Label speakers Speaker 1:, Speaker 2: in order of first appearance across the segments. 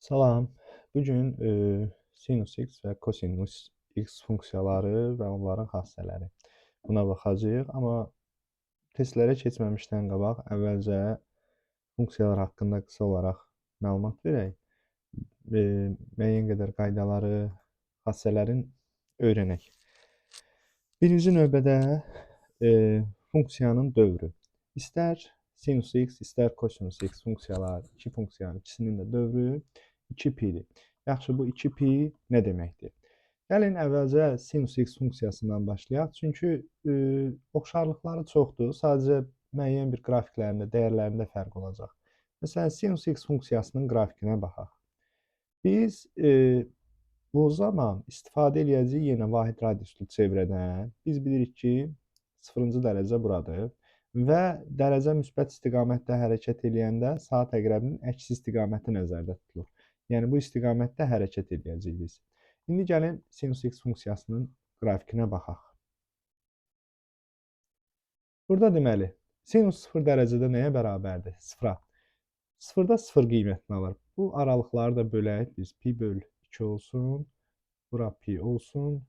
Speaker 1: Salam. Bu gün sinus x və kosinus x funksiyaları və onların xassələri. Buna baxacağıq, amma testlərə keçməmişdən qabaq əvvəlcə funksiyalar haqqında qısa olaraq məlumat verək. Müəyyən qədər qaydaları, xassələrin öyrənək. Birinci növbədə funksiyanın dövrü. İstər sinus x, istər kosinus x funksiyalar, iki funksiyanın ikisinin də dövrü 2 pidir. Yaxşı, bu 2 pi nə deməkdir? Gəlin əvvəlcə sinus x funksiyasından başlayaq. Çünki oxşarlıqları çoxdur. Sadəcə müəyyən bir qrafiklərində, dəyərlərində fərq olacaq. Məsələn, sinus x funksiyasının qrafikinə baxaq. Biz bu zaman istifadə eləyəcəyik yenə vahid radiuslu çevrədən. Biz bilirik ki, 0-cı dərəcə buradır və dərəcə müsbət istiqamətdə hərəkət eləyəndə saat əqrəbinin əks istiqaməti nəzərdə tutulur. Yəni bu istiqamətdə hərəkət edəcəyik biz. İndi gəlin sinus x funksiyasının qrafikinə baxaq. Burada deməli, sinus 0 dərəcədə nəyə bərabərdir? 0-a. 0-da 0 qiymətini alır. Bu aralıqları da bölək biz. Pi böl 2 olsun, bura pi olsun,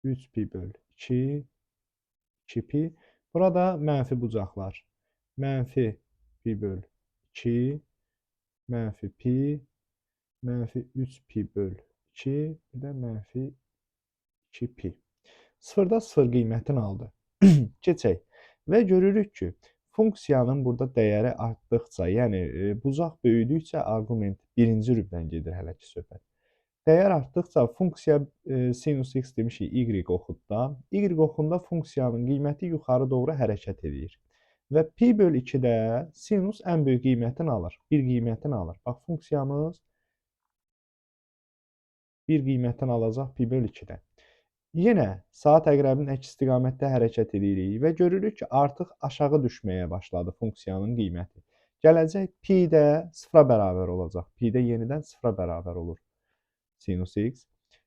Speaker 1: 3 pi böl 2, 2 pi. Burada mənfi bucaqlar. Mənfi pi böl 2, mənfi pi, mənfi 3 pi böl 2, bir də mənfi 2 pi. 0-da 0 qiymətini aldı. Keçək. Və görürük ki, funksiyanın burada dəyəri artdıqca, yəni bucaq böyüdükcə arqument birinci rübdən gedir hələ ki söhbət. Dəyər artdıqca funksiya sinus x demişik y oxunda. Y oxunda funksiyanın qiyməti yuxarı doğru hərəkət edir. Və pi böl 2-də sinus ən böyük qiymətini alır. Bir qiymətini alır. Bax, funksiyamız bir qiymətini alacaq pi böl 2-də. Yenə saat əqrəbinin əks istiqamətdə hərəkət edirik və görürük ki, artıq aşağı düşməyə başladı funksiyanın qiyməti. Gələcək pi də 0-a bərabər olacaq. Pi də yenidən 0-a bərabər olur sinus x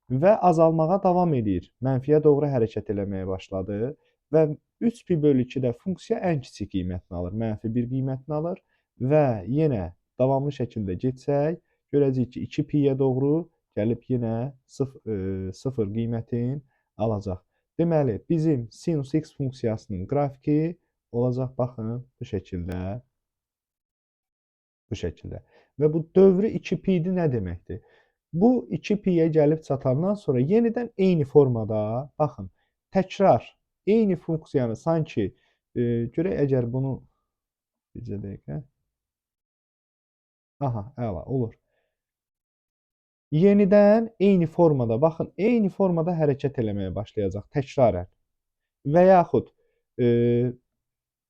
Speaker 1: və azalmağa davam edir. Mənfiyə doğru hərəkət eləməyə başladı və 3 pi bölü 2-də funksiya ən kiçik qiymətini alır. Mənfi 1 qiymətini alır və yenə davamlı şəkildə getsək, görəcəyik ki, 2 pi-yə doğru gəlib yenə 0 qiymətini alacaq. Deməli, bizim sinus x funksiyasının qrafiki olacaq, baxın, bu şəkildə. Bu şəkildə. Və bu dövrü 2 pi-dir nə deməkdir? Bu 2 pi-yə gəlib çatandan sonra yenidən eyni formada, baxın, təkrar eyni funksiyanı sanki, görək əgər bunu, bircə dəqiqə. Aha, əla, olur. Yenidən eyni formada, baxın, eyni formada hərəkət eləməyə başlayacaq təkrarən. Və yaxud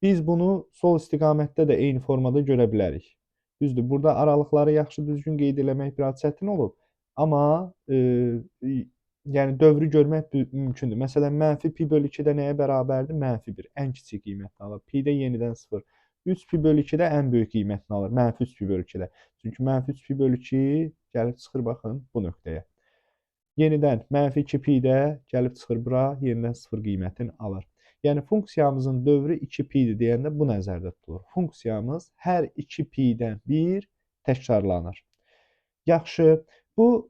Speaker 1: biz bunu sol istiqamətdə də eyni formada görə bilərik. Düzdür, burada aralıqları yaxşı düzgün qeyd eləmək biraz çətin olub. Amma yəni dövrü görmək mümkündür. Məsələn, mənfi pi bölü 2-də nəyə bərabərdir? Mənfi 1, ən kiçik qiymətini alır. Pi-də yenidən 0. 3 pi bölü 2-də ən böyük qiymətini alır. Mənfi 3 pi bölü 2-də. Çünki mənfi 3 pi bölü 2 gəlib çıxır, baxın, bu nöqtəyə. Yenidən mənfi 2 pi-də gəlib çıxır bura, yenidən 0 qiymətini alır. Yəni funksiyamızın dövrü 2 pi-dir deyəndə bu nəzərdə tutulur. Funksiyamız hər 2 pi-dən bir təkrarlanır. Yaxşı, bu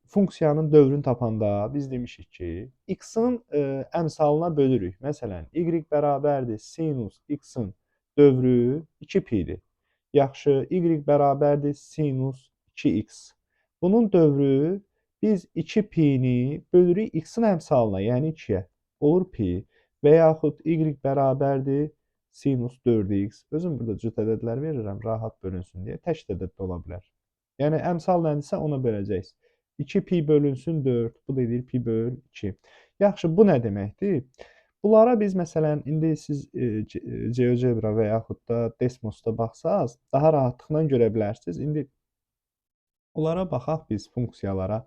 Speaker 1: funksiyanın dövrünü tapanda biz demişik ki, x-in əmsalına bölürük. Məsələn, y bərabərdir sinus x-in dövrü 2 pi-dir. Yaxşı, y bərabərdir sinus 2x. Bunun dövrü biz 2 pi-ni bölürük x-in əmsalına, yəni 2-yə. Olur pi və yaxud y bərabərdir sinus 4x. Özüm burada cüt ədədlər verirəm, rahat bölünsün deyə. Tək ədəd də ola bilər. Yəni əmsal nədirsə ona böləcəksiniz. 2 pi bölünsün 4, bu da edir pi böl 2. Yaxşı, bu nə deməkdir? Bunlara biz məsələn, indi siz GeoGebra və yaxud da Desmosda baxsaz, daha rahatlıqla görə bilərsiniz. İndi onlara baxaq biz funksiyalara.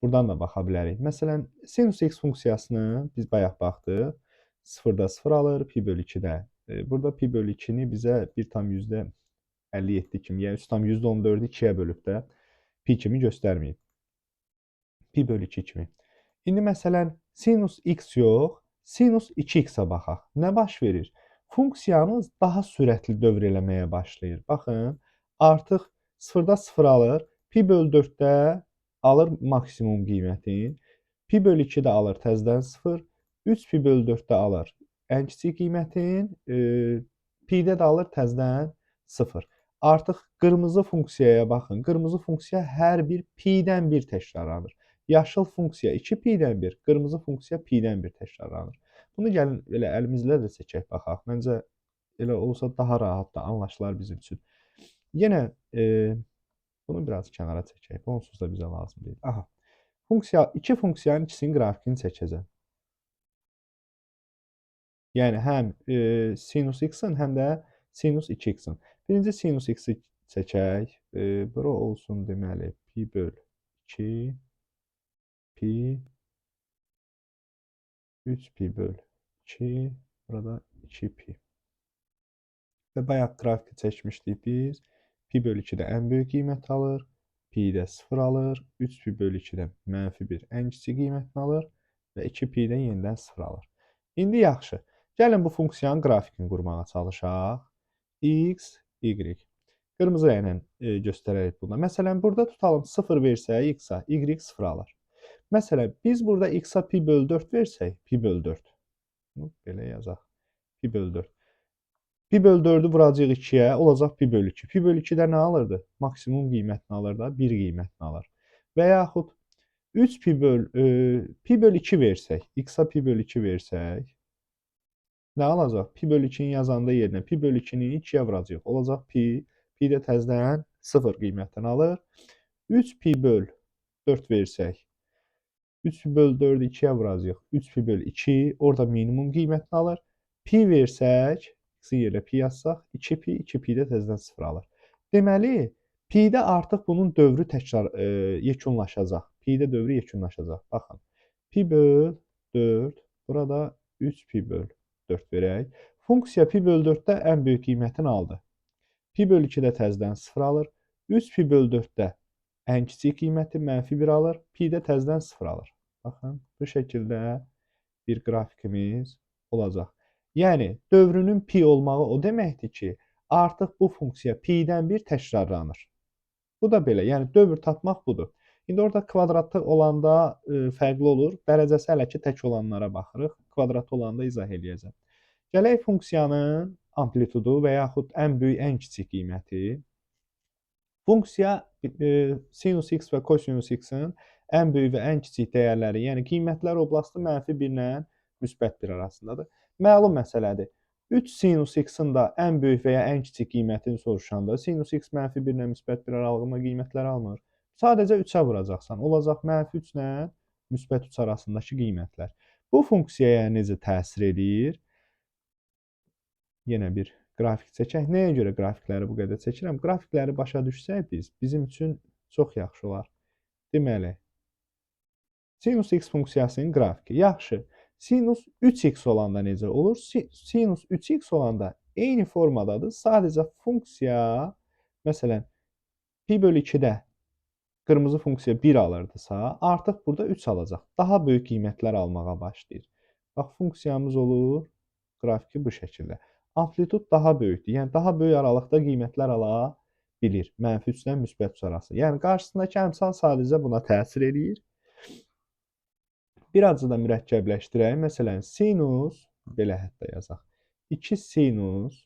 Speaker 1: Buradan da baxa bilərik. Məsələn, sinus x funksiyasını biz bayaq baxdıq. 0-da 0 alır, pi bölü 2-də. Burada pi bölü 2-ni bizə 1,57 kimi, yəni 3,14-ü 2-yə bölüb də pi kimi göstərməyib. Pi bölü 2 kimi. İndi məsələn, sinus x yox, sinus 2x-ə baxaq. Nə baş verir? Funksiyamız daha sürətli dövr eləməyə başlayır. Baxın, artıq 0-da 0 alır, Pi böl 4-də alır maksimum qiymətini. Pi böl 2-də alır təzədən 0. 3 pi böl 4-də alır ən kiçik qiymətin. Pi-də də alır təzədən 0. Artıq qırmızı funksiyaya baxın. Qırmızı funksiya hər bir pi-dən bir təkrarlanır. Yaşıl funksiya 2 pi-dən bir, qırmızı funksiya pi-dən bir təkrarlanır. Bunu gəlin belə əlimizlə də çəkək baxaq. Məncə elə olsa daha rahat da anlaşılar bizim üçün. Yenə bunu biraz kənara çəkək. Bu onsuz da bizə lazım deyil. Aha. Funksiya, iki funksiyanın ikisinin qrafikini çəkəcəm. Yəni həm sinus x-in, həm də sinus 2x-in. Birinci sinus x-i çəkək. Bura olsun deməli pi böl 2 pi 3 pi böl 2, burada 2 pi. Və bayaq qrafiki çəkmişdik biz. Pi böl 2-də ən böyük qiymət alır, pi-də 0 alır, 3 pi böl 2-də mənfi 1 ən kiçik qiymətini alır və 2 pi-də yenidən 0 alır. İndi yaxşı. Gəlin bu funksiyanın qrafikini qurmağa çalışaq. X, Y. Qırmızı rənglə göstərərək buna. Məsələn, burada tutalım 0 versək x-a, y 0 alır. Məsələn, biz burada x-a pi böl 4 versək, pi böl 4. Bunu belə yazaq. Pi böl 4. Pi böl 4-ü vuracağıq 2-yə, olacaq pi böl 2. Pi böl 2-də nə alırdı? Maksimum qiymətini alır da, 1 qiymətini alır. Və yaxud 3 pi böl, pi böl 2 versək, x-a pi böl 2 versək, nə alacaq? Pi böl 2-ni yazanda yerinə pi böl 2-ni 2-yə vuracağıq. Olacaq pi, pi də təzədən 0 qiymətini alır. 3 pi böl 4 versək, 3 pi böl 4-ü 2-yə vuracağıq. 3 pi böl 2, orada minimum qiymətini alır. Pi versək, x-in yerinə pi yazsaq, 2 pi, 2 pi də təzədən 0 alır. Deməli, pi-də artıq bunun dövrü təkrar yekunlaşacaq. Pi-də dövrü yekunlaşacaq. Baxın, pi böl 4, burada 3 pi böl 4 verək. Funksiya pi böl 4-də ən böyük qiymətini aldı. Pi böl 2-də təzədən 0 alır. 3 pi böl 4-də ən kiçik qiyməti mənfi 1 alır. Pi-də təzədən 0 alır. Baxın, bu şəkildə bir qrafikimiz olacaq. Yəni, dövrünün pi olmağı o deməkdir ki, artıq bu funksiya pi-dən bir təkrarlanır. Bu da belə, yəni dövr tapmaq budur. İndi orada kvadratı olanda fərqli olur. Dərəcəsi hələ ki tək olanlara baxırıq. Kvadratı olanda izah eləyəcəm. Gələk funksiyanın amplitudu və yaxud ən böyük, ən kiçik qiyməti. Funksiya sinus x və kosinus x-in ən böyük və ən kiçik dəyərləri, yəni qiymətlər oblastı mənfi 1 ilə müsbət 1 arasındadır. Məlum məsələdir. 3 sinus x-in da ən böyük və ya ən kiçik qiymətini soruşanda sinus x mənfi 1 ilə müsbət 1 aralığında qiymətlər almır. Sadəcə 3-ə vuracaqsan. Olacaq mənfi 3 ilə müsbət 3 arasındakı qiymətlər. Bu funksiyaya necə təsir eləyir? Yenə bir qrafik çəkək. Nəyə görə qrafikləri bu qədər çəkirəm? Qrafikləri başa düşsək biz, bizim üçün çox yaxşı olar. Deməli, sinus x funksiyasının qrafiki. Yaxşı. Sinus 3x olanda necə olur? Sinus 3x olanda eyni formadadır. Sadəcə funksiya, məsələn, pi bölü 2-də qırmızı funksiya 1 alırdısa, artıq burada 3 alacaq. Daha böyük qiymətlər almağa başlayır. Bax, funksiyamız olur qrafiki bu şəkildə. Amplitud daha böyükdür. Yəni, daha böyük aralıqda qiymətlər ala bilir. Mənfi 3-dən müsbət 3 arası. Yəni, qarşısındakı əmsal sadəcə buna təsir eləyir. Birazcı da mürəkkəbləşdirək. Məsələn, sinus, belə hətta yazaq. 2 sinus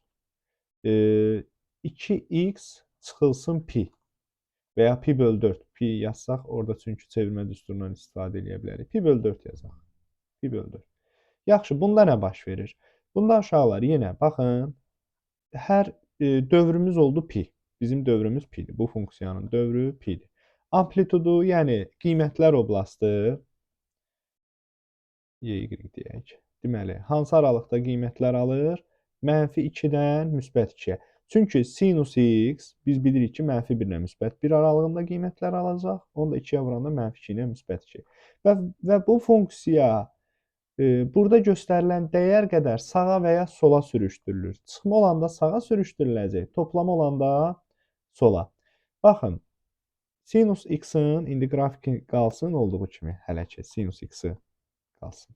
Speaker 1: 2x çıxılsın pi və ya pi böl 4. Pi yazsaq, orada çünki çevirmə düsturundan istifadə eləyə bilərik. Pi böl 4 yazaq. Pi böl 4. Yaxşı, bunda nə baş verir? Bunda uşaqlar, yenə baxın, hər dövrümüz oldu pi. Bizim dövrümüz pidir. Bu funksiyanın dövrü pidir. Amplitudu, yəni qiymətlər oblastı y, y deyək. Deməli, hansı aralıqda qiymətlər alır? Mənfi 2-dən müsbət 2-yə. Çünki sinus x, biz bilirik ki, mənfi 1 ilə müsbət 1 aralığında qiymətlər alacaq. Onu da 2-yə vuranda mənfi 2 ilə müsbət 2. Və bu funksiya burada göstərilən dəyər qədər sağa və ya sola sürüşdürülür. Çıxma olanda sağa sürüşdürüləcək, toplama olanda sola. Baxın, sinus x-in indi qrafiki qalsın olduğu kimi hələ ki, sinus x-i qalsın.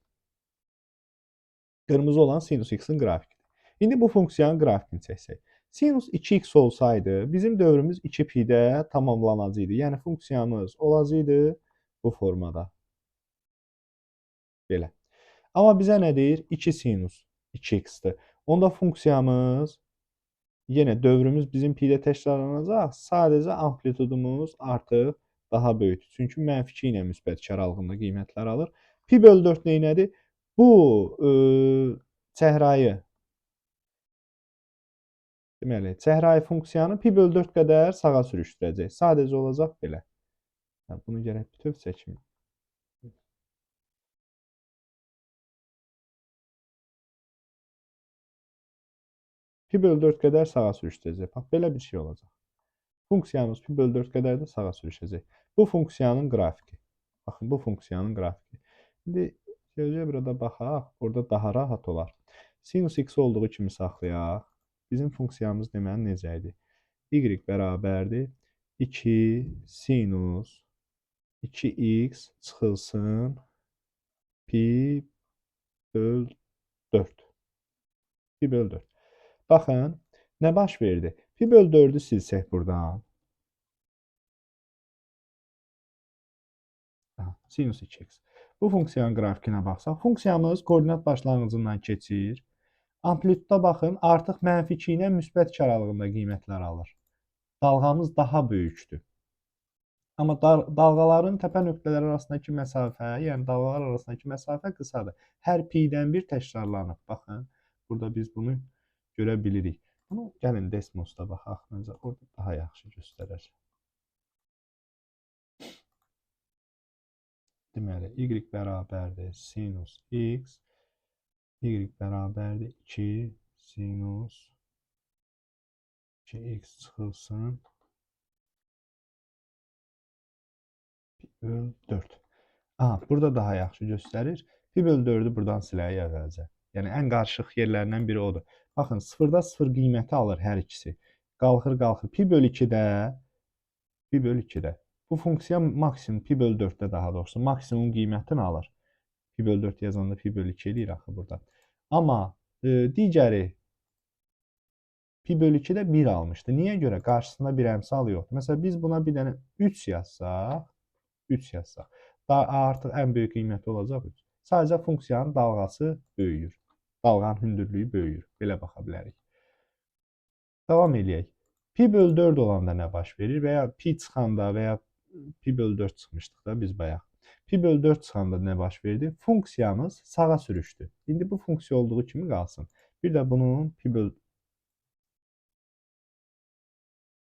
Speaker 1: Qırmızı olan sinus x-in qrafikidir. İndi bu funksiyanın qrafikini çəksək. Sinus 2x olsaydı, bizim dövrümüz 2 pi-də tamamlanacaqdı. Yəni funksiyamız olacaqdı bu formada. Belə. Amma bizə nə deyir? 2 sinus 2x-dir. Onda funksiyamız, yenə dövrümüz bizim pi-də təkrarlanacaq. Sadəcə amplitudumuz artıq daha böyükdür. Çünki mənfi 2 ilə müsbət 2 aralığında qiymətlər alır. Pi bölü 4 neynədir? Bu çəhrayı, deməli, çəhrayı funksiyanı pi bölü 4 qədər sağa sürüşdürəcək. Sadəcə olacaq belə. Bunu gərək bütöv çəkim. Pi bölü 4 qədər sağa sürüşdürəcək. Bax, belə bir şey olacaq. Funksiyamız pi bölü 4 qədər də sağa sürüşəcək. Bu funksiyanın qrafiki. Baxın, bu funksiyanın qrafiki. İndi GeoGebra'da baxaq, orada daha rahat olar. Sinus x olduğu kimi saxlayaq. Bizim funksiyamız deməli necə idi? Y bərabərdir 2 sinus 2x çıxılsın pi böl 4. Pi böl 4. Baxın, nə baş verdi? Pi böl 4-ü silsək buradan. Aha, sinus 2x. Bu funksiyanın qrafikinə baxsaq, funksiyamız koordinat başlanğıcından keçir. Amplitudda baxın, artıq mənfi 2 ilə müsbət 2 aralığında qiymətlər alır. Dalğamız daha böyükdür. Amma dalğaların təpə nöqtələri arasındakı məsafə, yəni dalğalar arasındakı məsafə qısadır. Hər pi-dən bir təkrarlanıb. Baxın, burada biz bunu görə bilirik. Bunu gəlin Desmosda baxaq. Məncə orada daha yaxşı göstərər. Deməli, y bərabərdir sinus x, y bərabərdir 2 sinus 2x çıxılsın pi böl 4. Aha, burada daha yaxşı göstərir. Pi böl 4-ü buradan silək əvvəlcə. Yəni, ən qarışıq yerlərindən biri odur. Baxın, 0-da 0 qiyməti alır hər ikisi. Qalxır, qalxır. Pi böl 2-də, pi böl 2-də. Bu funksiya maksimum, pi böl 4-də daha doğrusu, maksimum qiymətini alır. Pi böl 4 yazanda pi böl 2 eləyir axı burada. Amma digəri pi böl 2-də 1 almışdı. Niyə görə? Qarşısında bir əmsal yoxdur. Məsələn, biz buna bir dənə 3 yazsaq, 3 yazsaq, daha artıq ən böyük qiyməti olacaq 3. Sadəcə funksiyanın dalğası böyüyür. Dalğanın hündürlüyü böyüyür. Belə baxa bilərik. Davam eləyək. Pi böl 4 olanda nə baş verir? Və ya pi çıxanda və ya pi böl 4 çıxmışdıq da biz bayaq. Pi böl 4 çıxanda nə baş verdi? Funksiyamız sağa sürüşdü. İndi bu funksiya olduğu kimi qalsın. Bir də bunun pi böl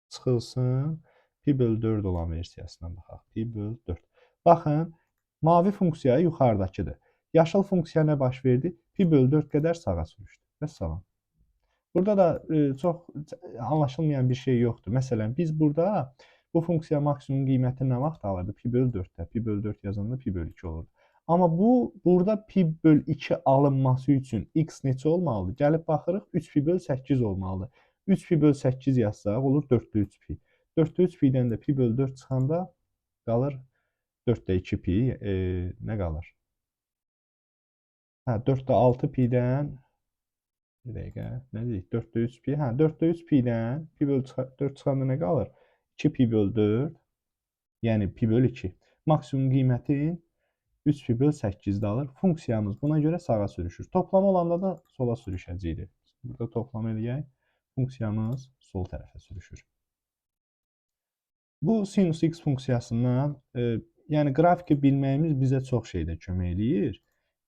Speaker 1: çıxılsın. Pi böl 4 olan versiyasına baxaq. Pi böl 4. Baxın, mavi funksiya yuxarıdakıdır. Yaşıl funksiya nə baş verdi? Pi böl 4 qədər sağa sürüşdü. Vəssalam. Burada da çox anlaşılmayan bir şey yoxdur. Məsələn, biz burada bu funksiya maksimum qiyməti nə vaxt alırdı? Pi böl 4-də. Pi böl 4 yazanda pi böl 2 olurdu. Amma bu, burada pi böl 2 alınması üçün x neçə olmalıdır? Gəlib baxırıq, 3 pi böl 8 olmalıdır. 3 pi böl 8 yazsaq olur 4-də 3 pi. 4-də 3 pi-dən də pi böl 4 çıxanda qalır 4-də 2 pi. Nə qalır? Hə, 4-də 6 pi-dən bir dəqiqə, nə dedik? 4-də 3 pi. Hə, 4-də 3 pi-dən pi böl 4 çıxanda nə qalır? 2 pi böl 4, yəni pi böl 2. Maksimum qiymətin 3 pi böl 8-də alır. Funksiyamız buna görə sağa sürüşür. Toplama olanda da sola sürüşəcəkdir. Burada toplama eləyək. Funksiyamız sol tərəfə sürüşür. Bu sinus x funksiyasından, yəni qrafiki bilməyimiz bizə çox şeydə kömək eləyir.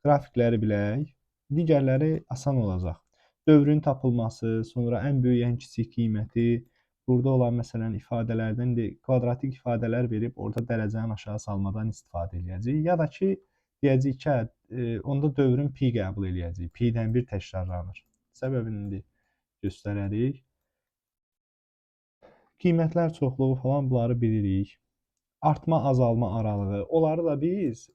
Speaker 1: Qrafikləri bilək, digərləri asan olacaq. Dövrün tapılması, sonra ən böyük, ən kiçik qiyməti, burada olan məsələn ifadələrdən indi kvadratik ifadələr verib orada dərəcənin aşağı salmadan istifadə eləyəcəyik. Ya da ki, deyəcəyik ki, onda dövrün pi qəbul eləyəcəyik. Pi-dən bir təkrarlanır. Səbəbini indi göstərərik. Qiymətlər çoxluğu falan bunları bilirik. Artma, azalma aralığı. Onları da biz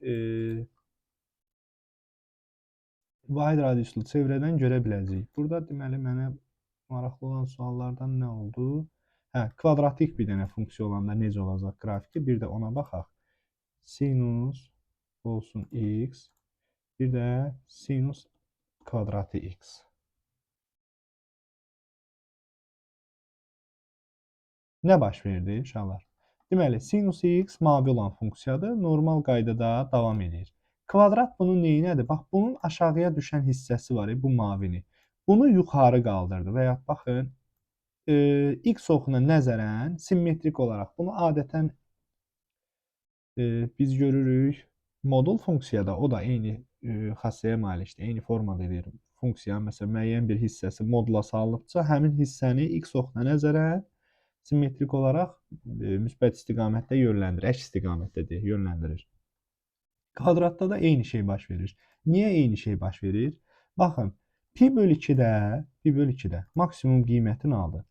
Speaker 1: vahid radiuslu çevrədən görə biləcəyik. Burada deməli mənə maraqlı olan suallardan nə oldu? Hə, kvadratik bir dənə funksiya olanda necə olacaq qrafiki? Bir də ona baxaq. Sinus olsun x, bir də sinus kvadratı x. Nə baş verdi uşaqlar? Deməli, sinus x mavi olan funksiyadır. Normal qaydada davam edir. Kvadrat bunun neyinədir? Bax, bunun aşağıya düşən hissəsi var, bu mavini. Bunu yuxarı qaldırdı və ya baxın, x oxuna nəzərən simmetrik olaraq bunu adətən biz görürük modul funksiyada, o da eyni xassəyə malikdir, eyni formada edir. Funksiyanın məsələn müəyyən bir hissəsi modula salınıbsa, həmin hissəni x oxuna nəzərən simmetrik olaraq müsbət istiqamətdə yönləndirir, əks istiqamətdə deyək, yönləndirir. Kvadratda da eyni şey baş verir. Niyə eyni şey baş verir? Baxın, pi böl 2-də, pi böl 2-də maksimum qiymətini aldı.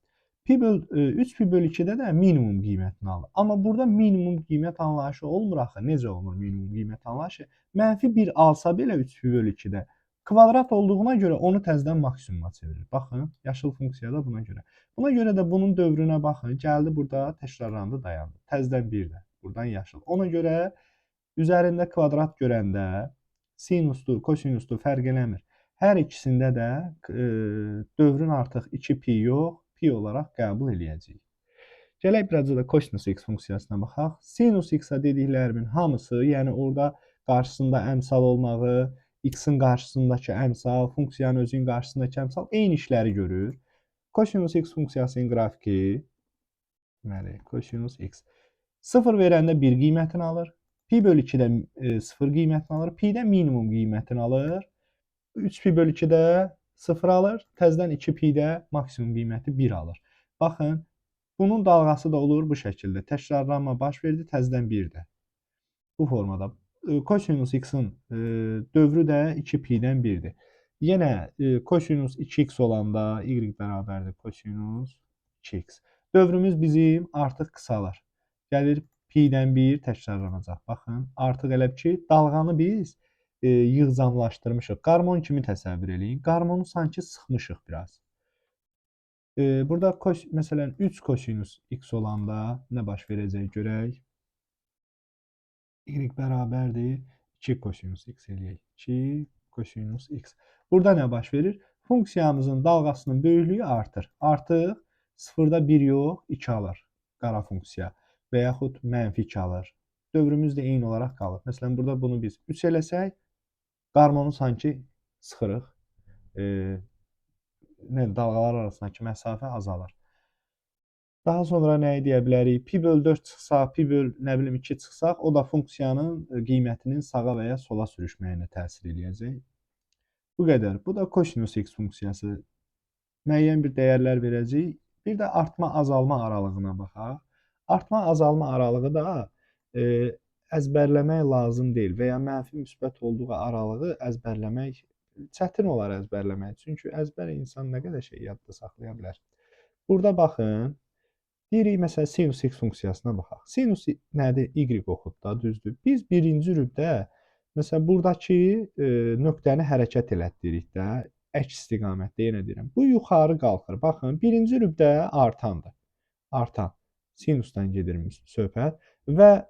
Speaker 1: Pi böl 3 pi böl 2-də də minimum qiymətini aldı. Amma burada minimum qiymət anlayışı olmur axı. Necə olmur minimum qiymət anlayışı? Mənfi 1 alsa belə 3 pi böl 2-də kvadrat olduğuna görə onu təzədən maksimuma çevirir. Baxın, yaşıl funksiya da buna görə. Buna görə də bunun dövrünə baxın. Gəldi burada təkrarlandı, dayandı. Təzədən 1 də. Buradan yaşıl. Ona görə üzərində kvadrat görəndə sinusdur, kosinusdur fərq eləmir. Hər ikisində də dövrün artıq 2 pi yox, pi olaraq qəbul eləyəcəyik. Gələk birazca da kosinus x funksiyasına baxaq. Sinus x-a dediklərimin hamısı, yəni orada qarşısında əmsal olmağı, x-in qarşısındakı əmsal, funksiyanın özünün qarşısındakı əmsal eyni işləri görür. Kosinus x funksiyasının qrafiki, deməli, kosinus x 0 verəndə 1 qiymətini alır. Pi böl 2-də 0 qiymətini alır. Pi-də minimum qiymətini alır. 3 pi böl 2-də 0 alır. Təzədən 2 pi-də maksimum qiyməti 1 alır. Baxın, bunun dalğası da olur bu şəkildə. Təkrarlanma baş verdi, təzədən 1-də. Bu formada. Kosinus x-in dövrü də 2 pi-dən 1-dir. Yenə kosinus 2x olanda y bərabərdir kosinus 2x. Dövrümüz bizim artıq qısalır. Gəlir pi-dən 1 təkrarlanacaq. Baxın, artıq elə ki, dalğanı biz yığcamlaşdırmışıq. Qarmon kimi təsəvvür eləyin. Qarmonu sanki sıxmışıq biraz. Burada məsələn 3 kosinus x olanda nə baş verəcək görək. Y bərabərdir 2 kosinus x eləyək. 2 kosinus x. Burada nə baş verir? Funksiyamızın dalğasının böyüklüyü artır. Artıq 0-da 1 yox, 2 alır qara funksiya və yaxud mənfi 2 alır. Dövrümüz də eyni olaraq qalır. Məsələn, burada bunu biz 3 eləsək, qarmonu sanki sıxırıq. Dalğalar arasındakı məsafə azalır. Daha sonra nəyi deyə bilərik? Pi böl 4 çıxsaq, pi böl nə bilim 2 çıxsaq, o da funksiyanın qiymətinin sağa və ya sola sürüşməyinə təsir eləyəcək. Bu qədər. Bu da kosinus x funksiyası. Müəyyən bir dəyərlər verəcək. Bir də artma-azalma aralığına baxaq. Artma-azalma aralığı da əzbərləmək lazım deyil və ya mənfi müsbət olduğu aralığı əzbərləmək çətin olar əzbərləmək. Çünki əzbər insan nə qədər şey yadda saxlaya bilər. Burada baxın, deyirik məsələn sinus x funksiyasına baxaq. Sinus nədir? Y oxudur da, düzdür. Biz birinci rübdə məsələn buradakı nöqtəni hərəkət elətdiririk də, əks istiqamətdə yenə deyirəm. Bu yuxarı qalxır. Baxın, birinci rübdə artandır. Artan. Sinusdan gedir söhbət və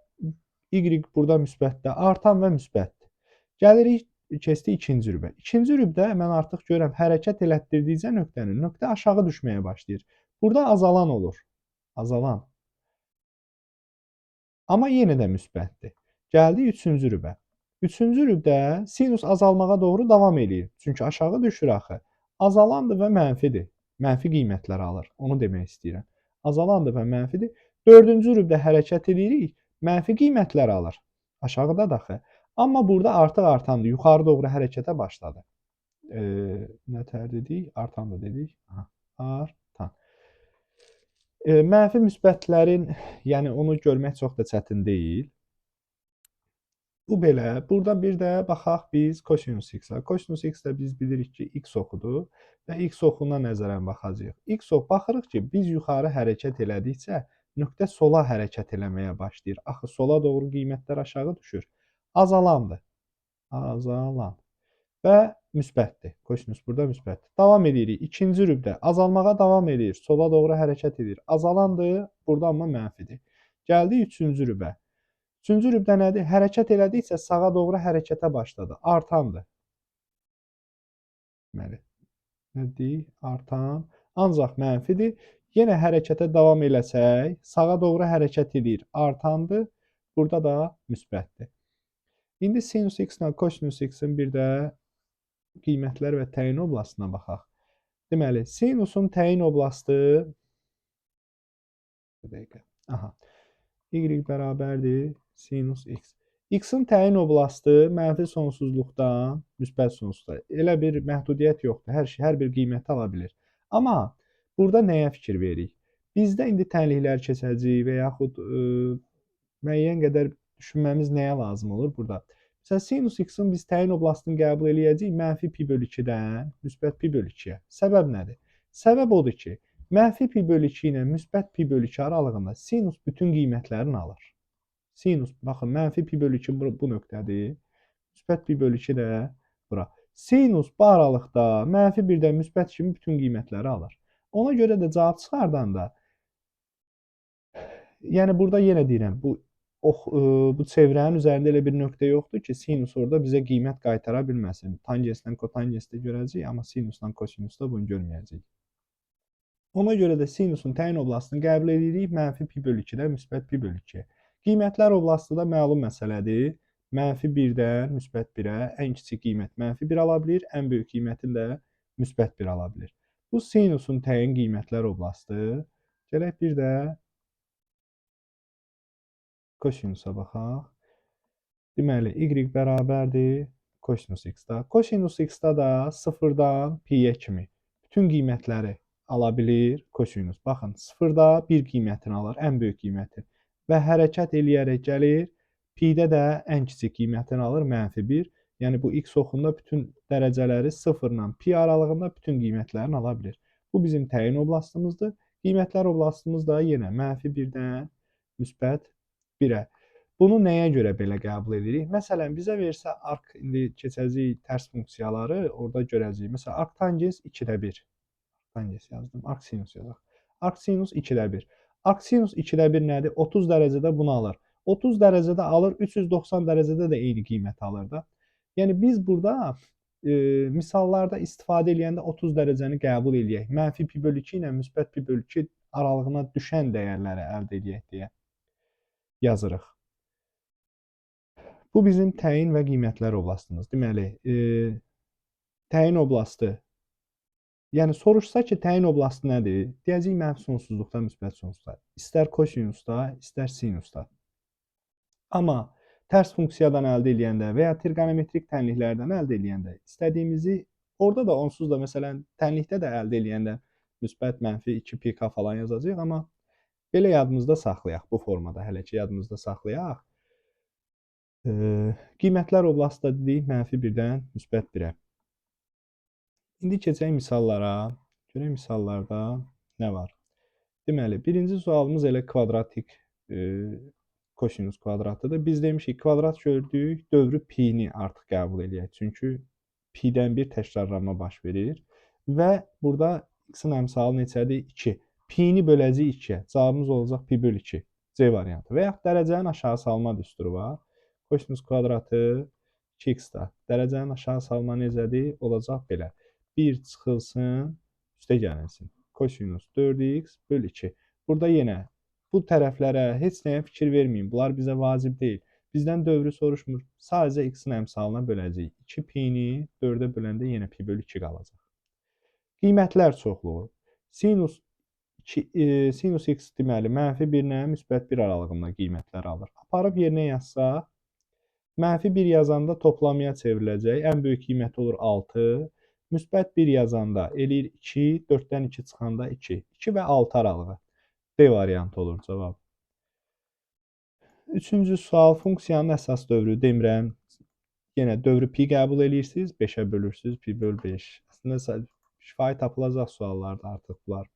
Speaker 1: y burada müsbətdə, artan və müsbətdir. Gəlirik, keçdik ikinci rübə. İkinci rübdə mən artıq görürəm, hərəkət elətdirdikcə nöqtəni, nöqtə aşağı düşməyə başlayır. Burada azalan olur. Azalan. Amma yenə də müsbətdir. Gəldik üçüncü rübə. Üçüncü rübdə sinus azalmağa doğru davam eləyir. Çünki aşağı düşür axı. Azalandır və mənfidir. Mənfi qiymətlər alır. Onu demək istəyirəm. Azalandır və mənfidir. Dördüncü rübdə hərəkət edirik. Mənfi qiymətlər alır. Aşağıda da axı. Amma burada artıq artandır. Yuxarı doğru hərəkətə başladı. Nə tər dedik? Artandır dedik. Aha, artan. Mənfi müsbətlərin, yəni onu görmək çox da çətin deyil. Bu belə. Burada bir də baxaq biz kosinus x-a. Kosinus x-də biz bilirik ki, x oxudur və x oxuna nəzərən baxacağıq. X ox baxırıq ki, biz yuxarı hərəkət elədikcə nöqtə sola hərəkət eləməyə başlayır. Axı sola doğru qiymətlər aşağı düşür. Azalandır. Azalan. Və müsbətdir. Kosinus burada müsbətdir. Davam edirik. İkinci rübdə azalmağa davam edir. Sola doğru hərəkət edir. Azalandır. Burada amma mənfidir. Gəldik üçüncü rübə. Üçüncü rübdə nədir? Hərəkət elədikcə sağa doğru hərəkətə başladı. Artandır. Deməli, nə deyik? Artan. Ancaq mənfidir. Yenə hərəkətə davam eləsək, sağa doğru hərəkət edir, artandır. Burada da müsbətdir. İndi sinus x ilə kosinus x-in bir də qiymətlər və təyin oblastına baxaq. Deməli, sinusun təyin oblastı bir dəqiqə. Aha. Y bərabərdir sinus x. X-in təyin oblastı mənfi sonsuzluqdan müsbət sonsuzluğa. Elə bir məhdudiyyət yoxdur. Hər şey, hər bir qiyməti ala bilir. Amma burada nəyə fikir veririk? Bizdə indi tənliklər keçəcəyik və yaxud müəyyən qədər düşünməmiz nəyə lazım olur burada? Məsələn, sinus x-in biz təyin oblastını qəbul eləyəcəyik mənfi pi bölü 2-dən müsbət pi bölü 2-yə. Səbəb nədir? Səbəb odur ki, mənfi pi bölü 2 ilə müsbət pi bölü 2 aralığında sinus bütün qiymətlərini alır. Sinus, baxın, mənfi pi bölü 2 bu nöqtədir. Müsbət pi bölü 2 də bura. Sinus bu aralıqda mənfi 1-dən müsbət kimi bütün qiymətləri alır. Ona görə də cavab çıxardanda, yəni burada yenə deyirəm, bu çevrənin üzərində elə bir nöqtə yoxdur ki, sinus orada bizə qiymət qaytara bilməsin. Tangenslə kotangensdə görəcəyik, amma sinusla kosinusda bunu görməyəcəyik. Ona görə də sinusun təyin oblastını qəbul edirik mənfi pi bölü 2-dən müsbət pi bölü 2-yə. Qiymətlər oblastı da məlum məsələdir. Mənfi 1-dən müsbət 1-ə ən kiçik qiymət mənfi 1 ala bilir, ən böyük qiymətini də müsbət 1 ala bilir. Bu sinusun təyin qiymətlər oblastı. Gələk bir də kosinusa baxaq. Deməli, y bərabərdir kosinus x-da. Kosinus x-da da 0-dan pi-yə kimi bütün qiymətləri ala bilir kosinus. Baxın, 0-da 1 qiymətini alır, ən böyük qiyməti. Və hərəkət eləyərək gəlir, pi-də də ən kiçik qiymətini alır, mənfi 1. Yəni, bu x oxunda bütün dərəcələri 0 ilə pi aralığında bütün qiymətlərini ala bilir. Bu bizim təyin oblastımızdır. Qiymətlər oblastımız da yenə mənfi 1-dən müsbət 1-ə. Bunu nəyə görə belə qəbul edirik? Məsələn, bizə versə ark, indi keçəcəyik tərs funksiyaları, orada görəcəyik. Məsələn, ark tangens 2-də 1. Tangens yazdım, ark sinus yazaq. Ark sinus 2-də 1. Ark sinus 2-də 1 nədir? 30 dərəcədə bunu alır. 30 dərəcədə alır, 390 dərəcədə də eyni qiymət alır da. Yəni, biz burada misallarda istifadə eləyəndə 30 dərəcəni qəbul eləyək. Mənfi pi bölü 2 ilə müsbət pi bölü 2 aralığına düşən dəyərləri əldə eləyək deyə yazırıq. Bu bizim təyin və qiymətlər oblastımız. Deməli, təyin oblastı. Yəni, soruşsa ki, təyin oblastı nədir? Deyəcəyik, mənfi sonsuzluqda, müsbət sonsuzluqda. İstər kosinusda, istər sinusda. Amma tərs funksiyadan əldə eləyəndə və ya trigonometrik tənliklərdən əldə eləyəndə istədiyimizi orada da onsuz da, məsələn, tənlikdə də əldə eləyəndə müsbət, mənfi 2 pk falan yazacağıq, amma belə yadımızda saxlayaq bu formada, hələ ki yadımızda saxlayaq. Qiymətlər oblastı da dedik, mənfi 1-dən müsbət 1-ə. İndi keçək misallara. Görək misallarda nə var? Deməli, birinci sualımız elə kvadratik kosinus kvadratıdır. Biz demişik, kvadrat gördük, dövrü pi-ni artıq qəbul eləyək. Çünki pi-dən bir təkrarlanma baş verir. Və burada x-in əmsalı neçədir? 2. Pi-ni böləcəyik 2-yə. Cavabımız olacaq pi bölü 2. C variantı. Və yaxud dərəcənin aşağı salma düsturu var. Kosinus kvadratı 2x-da. Dərəcənin aşağı salma necədir? Olacaq belə. 1 çıxılsın, üstə gəlinsin. Kosinus 4x böl 2. Burada yenə bu tərəflərə heç nəyə fikir verməyin. Bunlar bizə vacib deyil. Bizdən dövrü soruşmur. Sadəcə x-in əmsalına böləcəyik. 2 pi-ni 4-ə böləndə yenə pi bölü 2 qalacaq. Qiymətlər çoxluğu. Sinus x deməli, mənfi 1 ilə müsbət 1 aralığında qiymətlər alır. Aparıb yerinə yazsaq, mənfi 1 yazanda toplamaya çevriləcək. Ən böyük qiymət olur 6. Müsbət 1 yazanda eləyir 2, 4-dən 2 çıxanda 2. 2 və 6 aralığı. D variantı olur cavab. Üçüncü sual, funksiyanın əsas dövrü demirəm. Yenə dövrü pi qəbul eləyirsiniz, 5-ə bölürsünüz, pi böl 5. Əslində, şifahi tapılacaq suallardır artıq bunlar.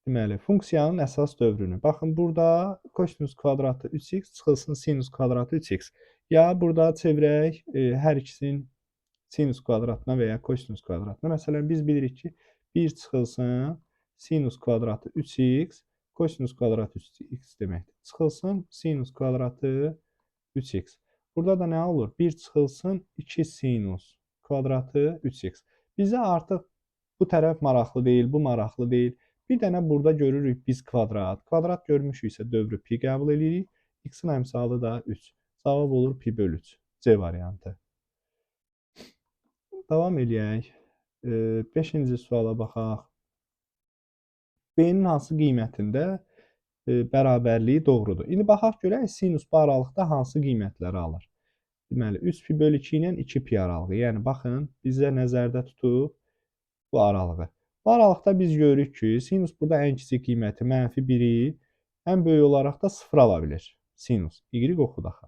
Speaker 1: Deməli, funksiyanın əsas dövrünü. Baxın, burada kosinus kvadratı 3x çıxılsın sinus kvadratı 3x. Ya burada çevirək hər ikisinin sinus kvadratına və ya kosinus kvadratına. Məsələn, biz bilirik ki, 1 çıxılsın sinus kvadratı 3x, kosinus kvadratı 3x deməkdir. Çıxılsın sinus kvadratı 3x. Burada da nə olur? 1 çıxılsın 2 sinus kvadratı 3x. Bizə artıq bu tərəf maraqlı deyil, bu maraqlı deyil. Bir dənə burada görürük biz kvadrat. Kvadrat görmüşüksə dövrü pi qəbul edirik. X-in əmsalı da 3. Cavab olur pi bölü 3. C variantı. Davam eləyək. 5-ci suala baxaq. B-nin hansı qiymətində bərabərliyi doğrudur? İndi baxaq görək sinus bu aralıqda hansı qiymətləri alır. Deməli, 3 pi bölü 2 ilə 2 pi aralığı. Yəni, baxın, bizə nəzərdə tutub bu aralığı. Bu aralıqda biz görürük ki, sinus burada ən kiçik qiyməti mənfi 1-i, ən böyük olaraq da 0 ala bilir. Sinus, y oxudu axı.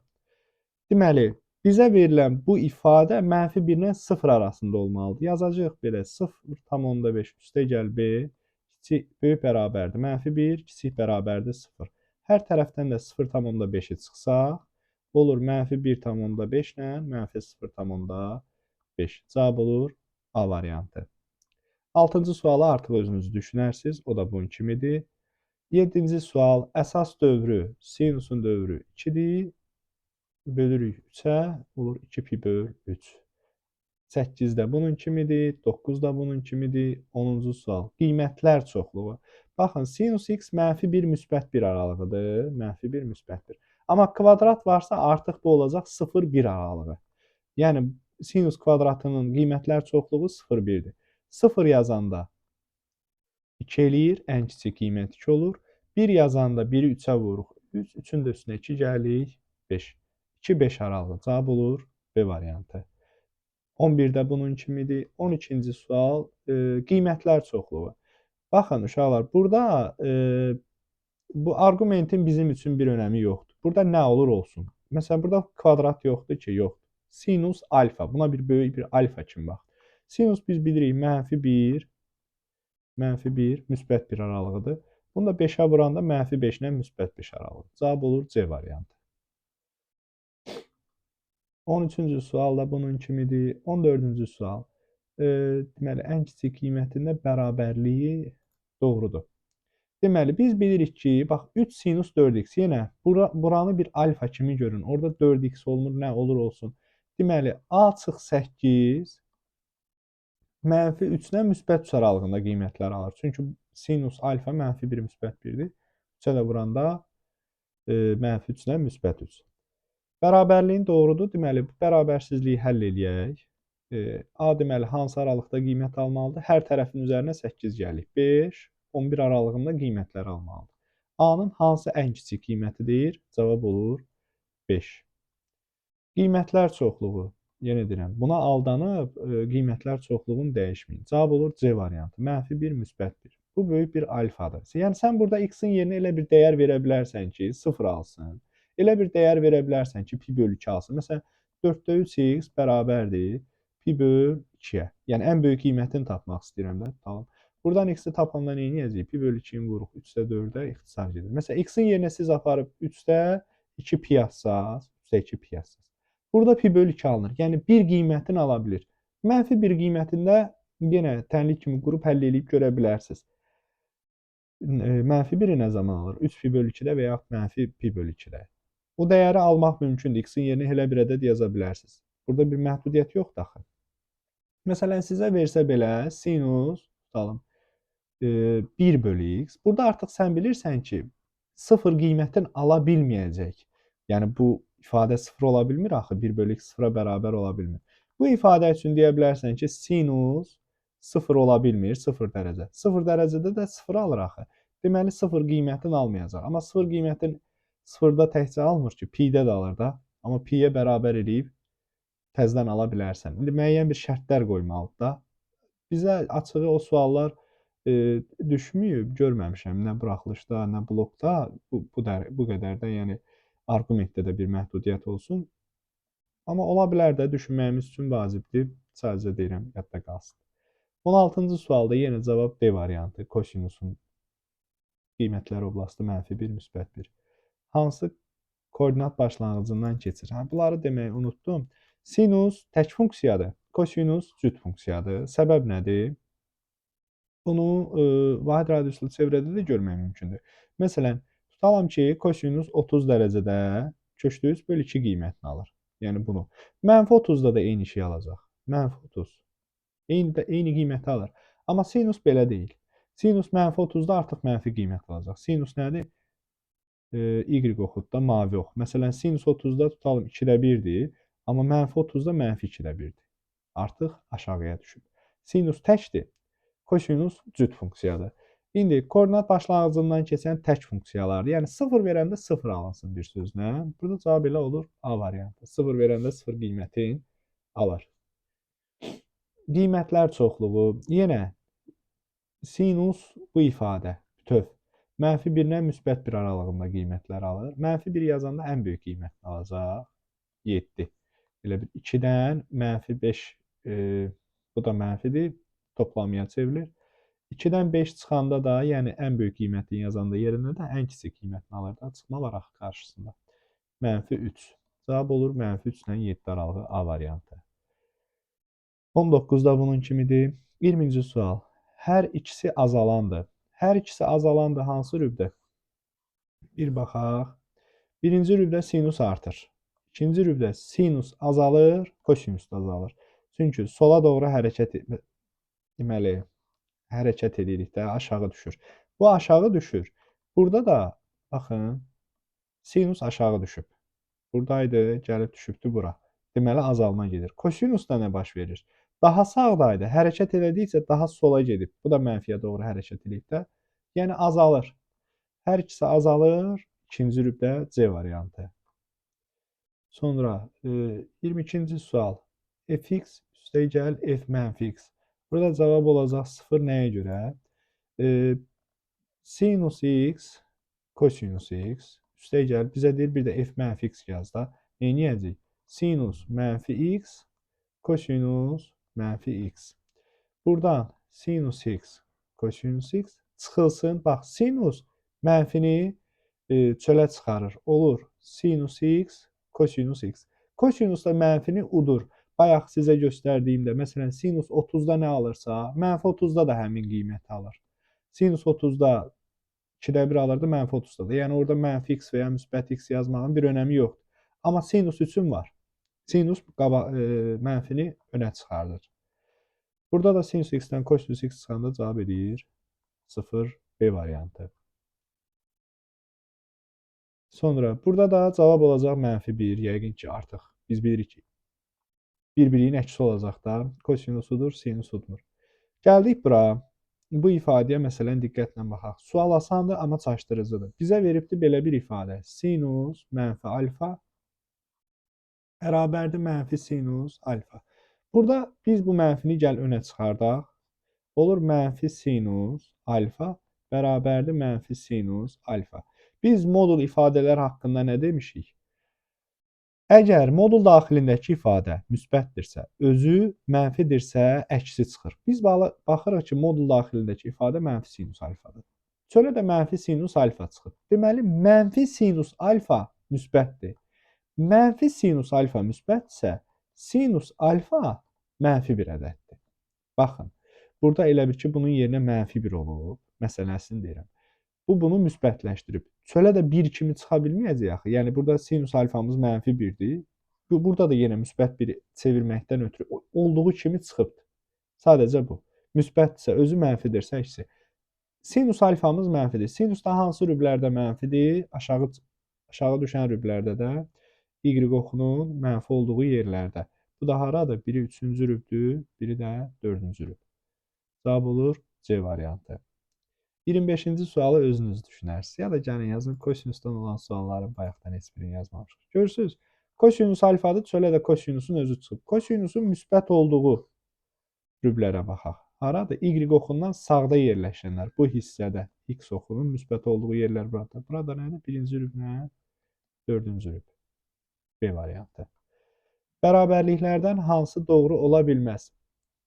Speaker 1: Deməli, bizə verilən bu ifadə mənfi 1 ilə 0 arasında olmalıdır. Yazacağıq belə 0,5 üstə gəl b, kiçik, böyük bərabərdir. Mənfi 1, kiçik bərabərdir 0. Hər tərəfdən də 0,5-i çıxsaq, olur mənfi 1,5 ilə mənfi 0,5. Cavab olur A variantı. 6-cı sualı artıq özünüz düşünərsiniz. O da bunun kimidir. 7-ci sual, əsas dövrü, sinusun dövrü 2-dir. Bölürük 3-ə, olur 2 pi böl 3. 8 də bunun kimidir, 9 da bunun kimidir. 10-cu sual, qiymətlər çoxluğu. Baxın, sinus x mənfi 1, müsbət 1 aralığıdır. Mənfi 1, müsbət 1. Amma kvadrat varsa artıq bu olacaq 0,1 aralığı. Yəni, sinus kvadratının qiymətlər çoxluğu 0,1-dir. 0 yazanda 2 eləyir, ən kiçik qiymət 2 olur. 1 yazanda 1-i 3-ə vururuq. 3, 3-ün də üstünə 2 gəlik, 5. 2, 5 aralığı. Cavab olur B variantı. 11-də bunun kimidir. 12-ci sual, qiymətlər çoxluğu. Baxın, uşaqlar, burada bu arqumentin bizim üçün bir önəmi yoxdur. Burada nə olur olsun. Məsələn, burada kvadrat yoxdur ki, yoxdur. Sinus alfa. Buna bir böyük bir alfa kimi bax. Sinus biz bilirik mənfi 1, mənfi 1, müsbət 1 aralığıdır. Bunu da 5-ə vuranda mənfi 5 ilə müsbət 5 aralığı. Cavab olur C variantı. 13-cü sual da bunun kimidir. 14-cü sual. Deməli, ən kiçik qiymətində bərabərliyi doğrudur. Deməli, biz bilirik ki, bax, 3 sinus 4x. Yenə buranı bir alfa kimi görün. Orada 4x olmur, nə olur olsun. Deməli, A çıx 8 mənfi 3 ilə müsbət 3 aralığında qiymətlər alır. Çünki sinus alfa mənfi 1 müsbət 1-dir. 3-ə də vuranda mənfi 3 ilə müsbət 3. Bərabərliyin doğrudur. Deməli, bu bərabərsizliyi həll eləyək. A deməli, hansı aralıqda qiymət almalıdır? Hər tərəfin üzərinə 8 gəlik. 5, 11 aralığında qiymətlər almalıdır. A-nın hansı ən kiçik qiyməti deyir? Cavab olur 5. Qiymətlər çoxluğu. Yenə deyirəm, buna aldanıb qiymətlər çoxluğunu dəyişməyin. Cavab olur C variantı. Mənfi 1, müsbət 1. Bu böyük bir alfadır. Yəni, sən burada x-in yerinə elə bir dəyər verə bilərsən ki, 0 alsın. Elə bir dəyər verə bilərsən ki, pi bölü 2 alsın. Məsələn, 4-də 3x bərabərdir pi bölü 2-yə. Yəni, ən böyük qiymətini tapmaq istəyirəm də. Tamam. Buradan x-i tapanda nə edəcəyik? Pi bölü 2-ni vuruq 3-də 4-ə ixtisar gedir. Məsələn, x-in yerinə siz aparıb 3-də 2 pi yazsaz, 3-də 2 pi yazsaz. Burada pi bölü 2 alınır. Yəni, bir qiymətini ala bilir. Mənfi bir qiymətində yenə tənlik kimi qurub həll eləyib görə bilərsiniz. Mənfi 1-i nə zaman alır? 3 pi bölü 2-də və yaxud mənfi pi bölü 2-də. O dəyəri almaq mümkündür. X-in yerinə elə bir ədəd yaza bilərsiniz. Burada bir məhdudiyyət yoxdur axı. Məsələn, sizə versə belə sinus, tutalım, 1 bölü x. Burada artıq sən bilirsən ki, 0 qiymətin ala bilməyəcək. Yəni, bu ifadə 0 ola bilmir axı. 1 bölü x 0-a bərabər ola bilmir. Bu ifadə üçün deyə bilərsən ki, sinus 0 ola bilmir, 0 dərəcə. 0 dərəcədə də 0 alır axı. Deməli, 0 qiymətini almayacaq. Amma 0 qiymətin 0-da təkcə almır ki, pi-də də alır da. Amma pi-yə bərabər eləyib təzdən ala bilərsən. İndi müəyyən bir şərtlər qoymalıdır da. Bizə açığı o suallar düşməyib, görməmişəm. Nə buraxılışda, nə blokda bu qədər də, yəni arqumentdə də bir məhdudiyyət olsun. Amma ola bilər də, düşünməyimiz üçün vacibdir. Sadəcə deyirəm, yadda qalsın. 16-cı sualda yenə cavab D variantı. Kosinusun qiymətlər oblastı mənfi 1, müsbət 1. Hansı koordinat başlanğıcından keçir? Hə, bunları deməyi unutdum. Sinus tək funksiyadır. Kosinus cüt funksiyadır. Səbəb nədir? Bunu vahid radiuslu çevrədə də görmək mümkündür. Məsələn, tutalım ki, kosinus 30 dərəcədə kökdə 3 bölü 2 qiymətini alır. Yəni bunu. Mənfi 30-da da eyni şey alacaq. Mənfi 30. Eyni qiyməti alır. Amma sinus belə deyil. Sinus mənfi 30-da artıq mənfi qiymət alacaq. Sinus nədir? Y oxudur da, mavi ox. Məsələn, sinus 30-da tutalım 2-də 1-dir, amma mənfi 30-da mənfi 2-də 1-dir. Artıq aşağıya düşüb. Sinus təkdir, kosinus cüt funksiyadır. İndi koordinat başlanğıcından keçən tək funksiyalardır. Yəni 0 verəndə 0 alınsın bir sözlə. Burada cavab elə olur A variantı. 0 verəndə 0 qiymətini alır. Qiymətlər çoxluğu. Yenə sinus bu ifadə bütöv. Mənfi 1-lə müsbət 1 aralığında qiymətlər alır. Mənfi 1 yazanda ən böyük qiymətini alacaq. 7. Elə bir 2-dən mənfi 5, bu da mənfidir, toplamaya çevrilir. 2-dən 5 çıxanda da, yəni ən böyük qiymətini yazanda yerində də ən kiçik qiymətini alır da, çıxma var axı qarşısında. Mənfi 3. Cavab olur mənfi 3 ilə 7 aralığı A variantı. 19 da bunun kimidir. 20-ci sual. Hər ikisi azalandır. Hər ikisi azalandır hansı rübdə? Bir baxaq. Birinci rübdə sinus artır. İkinci rübdə sinus azalır, kosinus da azalır. Çünki sola doğru hərəkət deməli, hərəkət edirik də, aşağı düşür. Bu aşağı düşür. Burada da baxın, sinus aşağı düşüb. Buradaydı, gəlib düşübdü bura. Deməli, azalma gedir. Kosinusda nə baş verir? Daha sağdaydı. Hərəkət elədikcə daha sola gedib. Bu da mənfiyə doğru hərəkət eləyib də. Yəni, azalır. Hər ikisi azalır. İkinci rübdə C variantı. Sonra 22-ci sual. Fx üstəgəl f mənfi x. Burada cavab olacaq 0 nəyə görə? Sinus x, kosinus x üstəgəl bizə deyir bir də f mənfi x yaz da. Neyləyəcəyik? Sinus mənfi x, kosinus mənfi x. Buradan sinus x, kosinus x çıxılsın. Bax, sinus mənfini çölə çıxarır. Olur sinus x, kosinus x. Kosinus da mənfini udur. Bayaq sizə göstərdiyimdə, məsələn, sinus 30-da nə alırsa, mənfi 30-da da həmin qiyməti alır. Sinus 30-da 2-də 1 alırdı, mənfi 30-da da. Yəni, orada mənfi x və ya müsbət x yazmağın bir önəmi yoxdur. Amma sinus üçün var. Sinus mənfini önə çıxardır. Burada da sinus x-dən kosinus x çıxanda cavab edir 0 B variantı. Sonra burada da cavab olacaq mənfi 1. Yəqin ki, artıq biz bilirik ki, bir-birinin əksi olacaq da. Kosinus udur, sinus udmur. Gəldik bura. Bu ifadəyə məsələn diqqətlə baxaq. Sual asandır, amma çaşdırıcıdır. Bizə veribdir belə bir ifadə. Sinus mənfi alfa bərabərdir mənfi sinus alfa. Burada biz bu mənfini gəl önə çıxardaq. Olur mənfi sinus alfa bərabərdir mənfi sinus alfa. Biz modul ifadələr haqqında nə demişik? Əgər modul daxilindəki ifadə müsbətdirsə, özü mənfidirsə, əksi çıxır. Biz baxırıq ki, modul daxilindəki ifadə mənfi sinus alfadır. Çölə də mənfi sinus alfa çıxır. Deməli, mənfi sinus alfa müsbətdir. Mənfi sinus alfa müsbətdirsə, sinus alfa mənfi bir ədəddir. Baxın, burada elə bil ki, bunun yerinə mənfi bir olub, məsələsini deyirəm. Bu, bunu müsbətləşdirib. Çölə də 1 kimi çıxa bilməyəcək axı. Yəni, burada sinus alfamız mənfi 1-dir. Burada da yenə müsbət 1 çevirməkdən ötürü olduğu kimi çıxıbdır. Sadəcə bu. Müsbətdirsə, özü mənfidirsə, əksi. Sinus alfamız mənfidir. Sinus da hansı rüblərdə mənfidir? Aşağı düşən rüblərdə də Y oxunun mənfi olduğu yerlərdə. Bu da haradır? Biri 3-cü rübdür, biri də 4-cü rüb. Cavab olur C variantı. 25-ci sualı özünüz düşünərsiniz. Ya da gəlin yazın, kosinusdan olan sualların bayaqdan heç birini yazmamışıq. Görürsünüz, kosinus alfadır, çölə də kosinusun özü çıxıb. Kosinusun müsbət olduğu rüblərə baxaq. Haradır? Y oxundan sağda yerləşənlər. Bu hissədə X oxunun müsbət olduğu yerlər burada. Burada nədir? Birinci rüblə dördüncü rüb. B variantı. Bərabərliklərdən hansı doğru ola bilməz?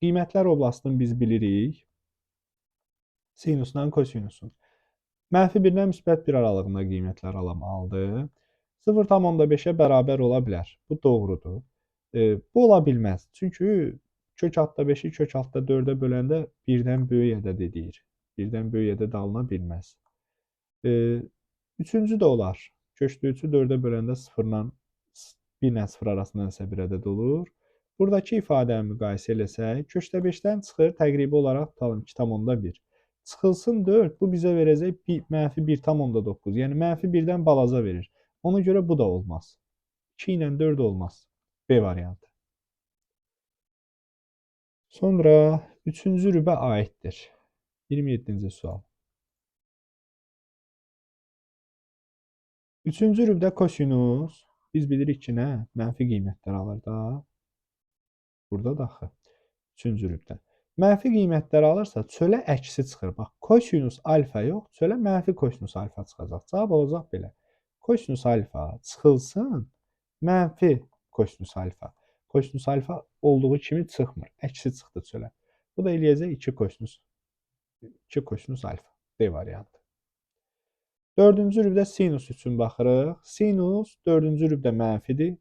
Speaker 1: Qiymətlər oblastını biz bilirik. Sinusla kosinusun. Mənfi 1-lə müsbət 1 aralığında qiymətlər aldı. 0,5-ə bərabər ola bilər. Bu doğrudur. Bu ola bilməz. Çünki kök altda 5-i kök altda 4-ə böləndə 1-dən böyük ədəd edir. 1-dən böyük ədəd alına bilməz. Üçüncü də olar. Kökdə 3-ü 4-ə böləndə 0-la 1 ilə 0 arasında isə bir ədəd olur. Buradakı ifadəni müqayisə eləsək, kökdə 5-dən çıxır, təqribi olaraq tutalım 2,1. Çıxılsın 4, bu bizə verəcək mənfi 1,9. Yəni, mənfi 1-dən balaca verir. Ona görə bu da olmaz. 2 ilə 4 olmaz. B variantı. Sonra 3-cü rübə aiddir. 27-ci sual. 3-cü rübdə kosinus, biz bilirik ki, nə? Mənfi qiymətlər alır da. Burada da axı. 3-cü rübdə. Mənfi qiymətlər alırsa, çölə əksi çıxır. Bax, kosinus alfa yox, çölə mənfi kosinus alfa çıxacaq. Cavab olacaq belə. Kosinus alfa çıxılsın, mənfi kosinus alfa. Kosinus alfa olduğu kimi çıxmır. Əksi çıxdı çölə. Bu da eləyəcək 2 kosinus alfa. D variantı. 4-cü rübdə sinus üçün baxırıq. Sinus 4-cü rübdə mənfidir.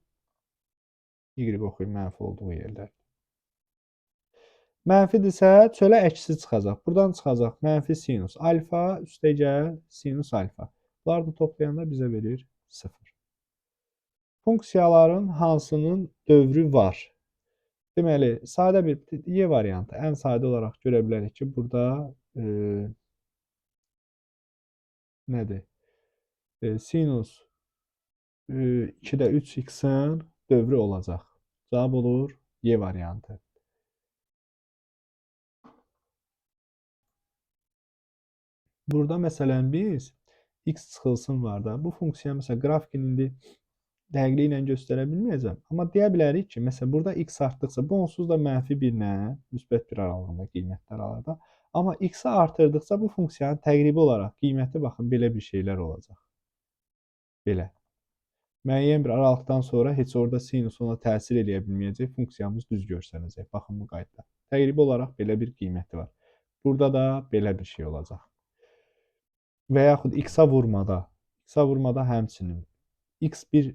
Speaker 1: Y oxuyun mənfi olduğu yerlər. Mənfidirsə, çölə əksi çıxacaq. Buradan çıxacaq mənfi sinus alfa, üstəgəl sinus alfa. Bunları da toplayanda bizə verir 0. Funksiyaların hansının dövrü var? Deməli, sadə bir Y variantı ən sadə olaraq görə bilərik ki, burada nədir? Sinus 2-də 3x-in dövrü olacaq. Cavab olur Y variantı. Burada məsələn biz x çıxılsın var da. Bu funksiya məsələn qrafikin indi dəqiqliyi ilə göstərə bilməyəcəm. Amma deyə bilərik ki, məsələn burada x artdıqca bu onsuz da mənfi 1 ilə müsbət 1 aralığında qiymətlər alır da. Amma x-i artırdıqca bu funksiyanın təqribi olaraq qiyməti baxın belə bir şeylər olacaq. Belə. Müəyyən bir aralıqdan sonra heç orada sinus ona təsir eləyə bilməyəcək, funksiyamız düz görsənəcək. Baxın bu qayda. Təqribi olaraq belə bir qiyməti var. Burada da belə bir şey olacaq. Və yaxud x-a vurmada, x-a vurmada həmçinin x bir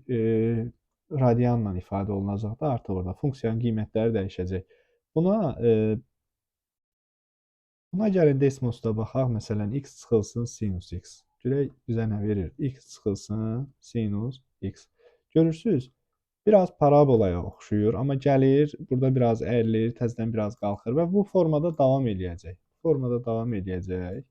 Speaker 1: radianla ifadə olunacaq da artıq orada funksiyanın qiymətləri dəyişəcək. Buna gəlin Desmosda baxaq. Məsələn, x çıxılsın sinus x. Görək bizə nə verir? X çıxılsın sinus x. Görürsünüz, biraz parabolaya oxşuyur, amma gəlir, burada biraz əyrilir, təzədən biraz qalxır və bu formada davam eləyəcək. Formada davam eləyəcək.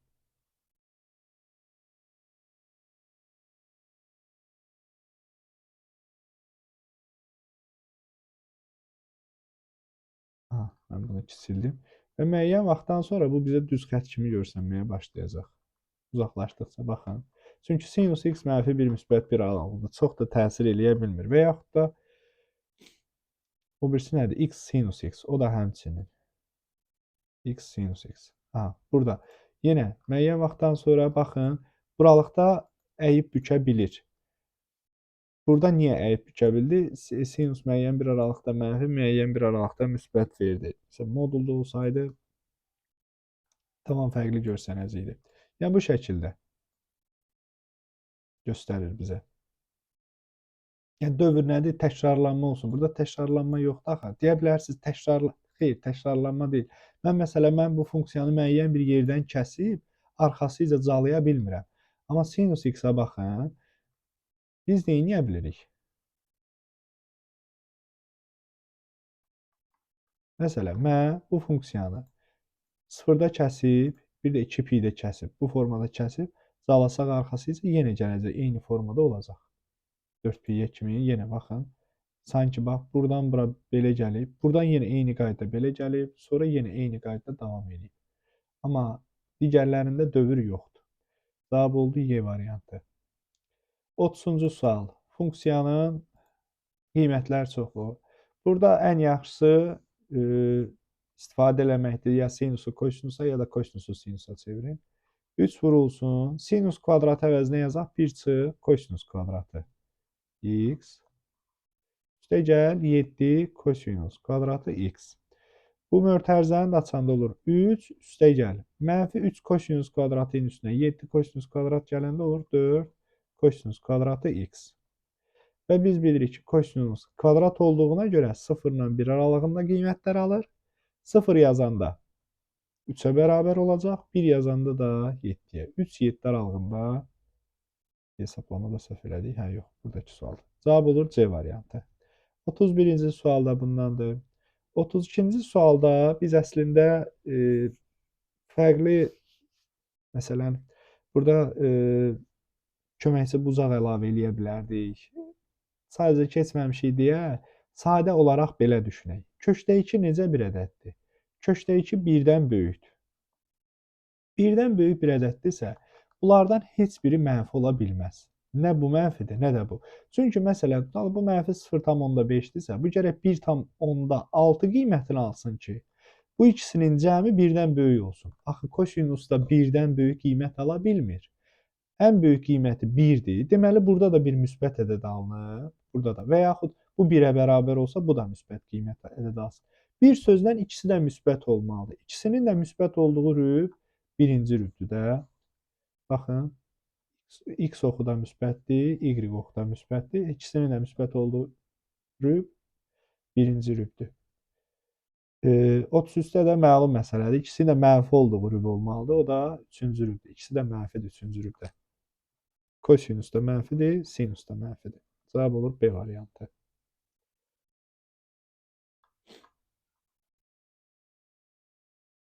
Speaker 1: Aha, mən bunu kiçildim. Və müəyyən vaxtdan sonra bu bizə düz xətt kimi görsənməyə başlayacaq. Uzaqlaşdıqca baxın. Çünki sinus x mənfi 1 müsbət 1 aralığında çox da təsir eləyə bilmir. Və yaxud da o birisi nədir? X sinus x. O da həmçinin. X sinus x. Aha, burada. Yenə müəyyən vaxtdan sonra baxın, buralıqda əyib bükə bilir. Burada niyə əyib bükə bildi? Sinus müəyyən bir aralıqda mənfi, müəyyən bir aralıqda müsbət verdi. Məsələn, modulda olsaydı tamam fərqli görsənəcəkdi. Yəni, bu şəkildə göstərir bizə. Yəni, dövr nədir? Təkrarlanma olsun. Burada təkrarlanma yoxdur axı. Deyə bilərsiniz, xeyr, təkrarlanma deyil. Mən, məsələn, bu funksiyanı müəyyən bir yerdən kəsib, arxası ilə calaya bilmirəm. Amma sinus x-a baxın, biz nə edə bilirik? Məsələn, mən bu funksiyanı 0-da kəsib, bir də 2 pi-də kəsib, bu formada kəsib, calasaq arxası isə yenə gələcək, eyni formada olacaq. 4 pi-yə kimi yenə baxın. Sanki bax, buradan bura belə gəlib, buradan yenə eyni qayda belə gəlib, sonra yenə eyni qayda davam edib. Amma digərlərində dövr yoxdur. Cavab oldu Y variantı. 30-cu sual. Funksiyanın qiymətlər çoxluğu. Burada ən yaxşısı istifadə eləməkdir. Ya sinusu kosinusa, ya da kosinusu sinusa çevirin. 3 vurulsun. Sinus kvadratı əvəzinə yazaq. 1 çıx kosinus kvadratı. X. Üstəgəl 7 kosinus kvadratı x. Bu mötərizəni də açanda olur 3, üstəgəl mənfi 3 kosinus kvadratının üstünə 7 kosinus kvadrat gələndə olur 4 kosinus kvadratı x. Və biz bilirik ki, kosinus kvadrat olduğuna görə 0 ilə 1 aralığında qiymətlər alır. 0 yazanda 3-ə bərabər olacaq, 1 yazanda da 7-yə. 3, 7 aralığında hesablamada səhv elədik. Hə, yox, buradakı sualdır. Cavab olur C variantı. 31-ci sual da bundandır. 32-ci sualda biz əslində fərqli Məsələn, burada köməkçi bucaq əlavə eləyə bilərdik. Sadəcə keçməmişik deyə sadə olaraq belə düşünək. Kökdə 2 necə bir ədəddir? Kökdə 2 birdən böyükdür. Birdən böyük bir ədəddirsə, bunlardan heç biri mənfi ola bilməz. Nə bu mənfidir, nə də bu. Çünki məsələn, bu mənfi 0,5-dirsə, bu gərək 1,6 qiymətini alsın ki, bu ikisinin cəmi birdən böyük olsun. Axı kosinus da birdən böyük qiymət ala bilmir. Ən böyük qiyməti 1-dir. Deməli, burada da bir müsbət ədəd alınır. Burada da. Və yaxud bu 1-ə bərabər olsa, bu da müsbət qiymət ədəd alsın. Bir sözlə ikisi də müsbət olmalıdır. İkisinin də müsbət olduğu rüb birinci rübdür də. Baxın, x oxu da müsbətdir, y oxu da müsbətdir. İkisinin də müsbət olduğu rüb birinci rübdür. 33-də də məlum məsələdir. İkisinin də mənfi olduğu rüb olmalıdır. O da üçüncü rübdür. İkisi də mənfidir üçüncü rübdə. Kosinus da mənfidir, sinus da mənfidir. Cavab olur B variantı.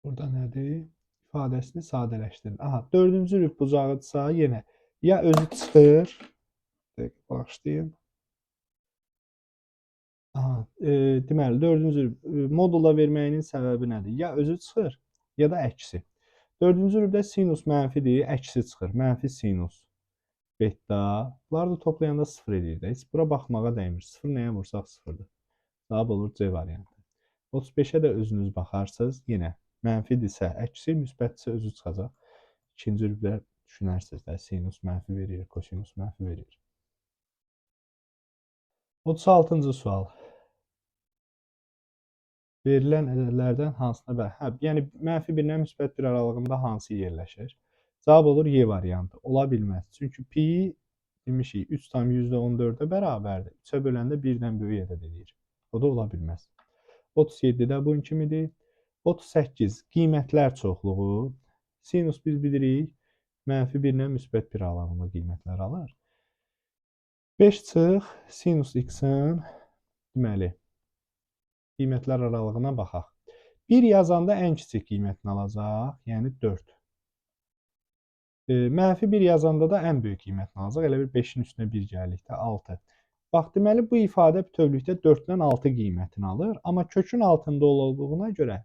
Speaker 1: Burada nədir? İfadəsini sadələşdirin. Aha, dördüncü rüb bucağıdırsa yenə ya özü çıxır. Bağışlayın. Aha, deməli, dördüncü rüb modula verməyinin səbəbi nədir? Ya özü çıxır, ya da əksi. Dördüncü rübdə sinus mənfidir, əksi çıxır. Mənfi sinus beta. Bunları da toplayanda 0 eləyir də. Heç bura baxmağa dəymir. 0 nəyə vursaq 0-dır. Cavab olur C variantı. 35-ə də özünüz baxarsınız. Yenə mənfidirsə əksi, müsbətdirsə özü çıxacaq. İkinci rübdə düşünərsiniz də, sinus mənfi verir, kosinus mənfi verir. 36-cı sual. Verilən ədədlərdən hansına bə? Hə, yəni mənfi 1-lə müsbət 1 aralığında hansı yerləşir? Cavab olur Y variantı. Ola bilməz. Çünki pi demişik 3,14-ə bərabərdir. 3-ə böləndə 1-dən böyük ədəd eləyir. O da ola bilməz. 37-də bunun kimidir. 38 qiymətlər çoxluğu. Sinus biz bilirik mənfi 1-lə müsbət 1 aralığında qiymətlər alır. 5 çıx sinus x-in deməli qiymətlər aralığına baxaq. 1 yazanda ən kiçik qiymətini alacaq, yəni 4. Mənfi 1 yazanda da ən böyük qiymətini alacaq. Elə bir 5-in üstünə 1 gəldikdə 6. Bax, deməli bu ifadə bütövlükdə 4 ilə 6 qiymətini alır. Amma kökün altında olduğuna görə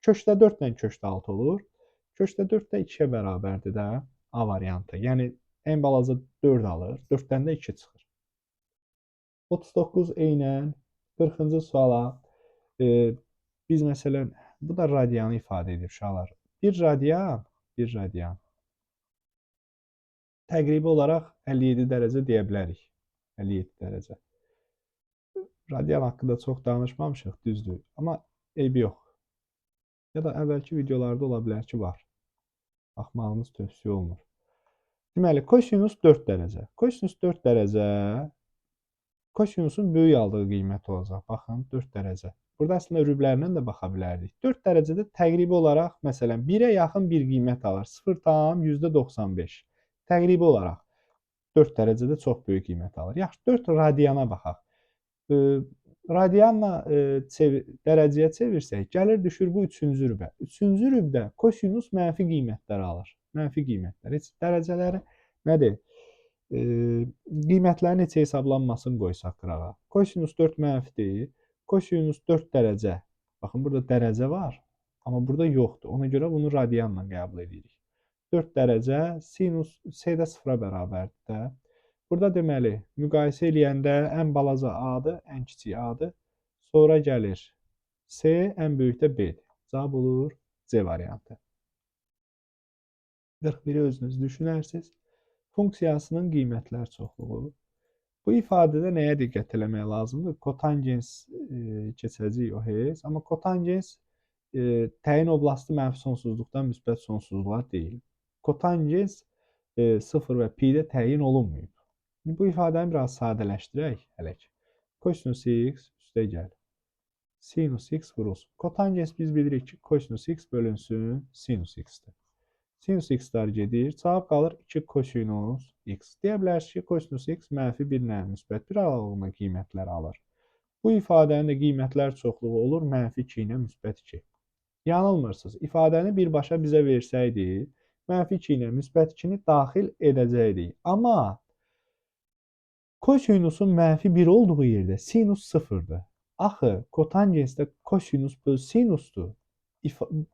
Speaker 1: kökdə 4 ilə kökdə 6 olur. Kökdə 4 də 2-yə bərabərdir də A variantı. Yəni ən balaca 4 alır. 4-dən də 2 çıxır. 39 eynən 40-cı suala biz məsələn, bu da radianı ifadə edir uşaqlar. Bir radian, bir radian. Təqribi olaraq 57 dərəcə deyə bilərik. 57 dərəcə. Radian haqqında çox danışmamışıq, düzdür. Amma eybi yox. Ya da əvvəlki videolarda ola bilər ki, var. Baxmağınız tövsiyə olunur. Deməli, kosinus 4 dərəcə. Kosinus 4 dərəcə kosinusun böyük aldığı qiymət olacaq. Baxın, 4 dərəcə. Burada əslində rüblərlə də baxa bilərdik. 4 dərəcədə təqribi olaraq, məsələn, 1-ə yaxın bir qiymət alır. 0,95. Təqribi olaraq 4 dərəcədə çox böyük qiymət alır. Yaxşı, 4 radiana baxaq. Radianla dərəcəyə çevirsək, gəlir düşür bu 3-cü rübə. 3-cü rübdə kosinus mənfi qiymətlər alır. Mənfi qiymətlər. Heç dərəcələri nədir? Qiymətlərin heç hesablanmasını qoysaq qırağa. Kosinus 4 mənfidir. Kosinus 4 dərəcə. Baxın, burada dərəcə var, amma burada yoxdur. Ona görə bunu radianla qəbul edirik. 4 dərəcə sinus C-də 0-a bərabərdir də. Burada deməli, müqayisə eləyəndə ən balaca A-dır, ən kiçik A-dır. Sonra gəlir C, ən böyük də B-dir. Cavab olur C variantı. 41-i özünüz düşünərsiniz. Funksiyasının qiymətlər çoxluğu. Bu ifadədə nəyə diqqət eləmək lazımdır? Kotangens keçəcəyik o heç. Amma kotangens təyin oblastı mənfi sonsuzluqdan müsbət sonsuzluğa deyil. Kotangens 0 və pi-də təyin olunmayıb. İndi bu ifadəni biraz sadələşdirək hələ ki. Kosinus x üstə gəl. Sinus x vurulsun. Kotangens biz bilirik ki, kosinus x bölünsün sinus x-dir. Sinus x-lər gedir. Cavab qalır 2 kosinus x. Deyə bilərsiniz ki, kosinus x mənfi 1 ilə müsbət 1 aralığında qiymətlər alır. Bu ifadənin də qiymətlər çoxluğu olur mənfi 2 ilə müsbət 2. Yanılmırsınız. İfadəni birbaşa bizə versəydi, Mənfi 2 ilə müsbət 2-ni daxil edəcəkdik. Amma kosinusun mənfi 1 olduğu yerdə sinus 0-dır. Axı, kotangensdə kosinus böl sinusdur.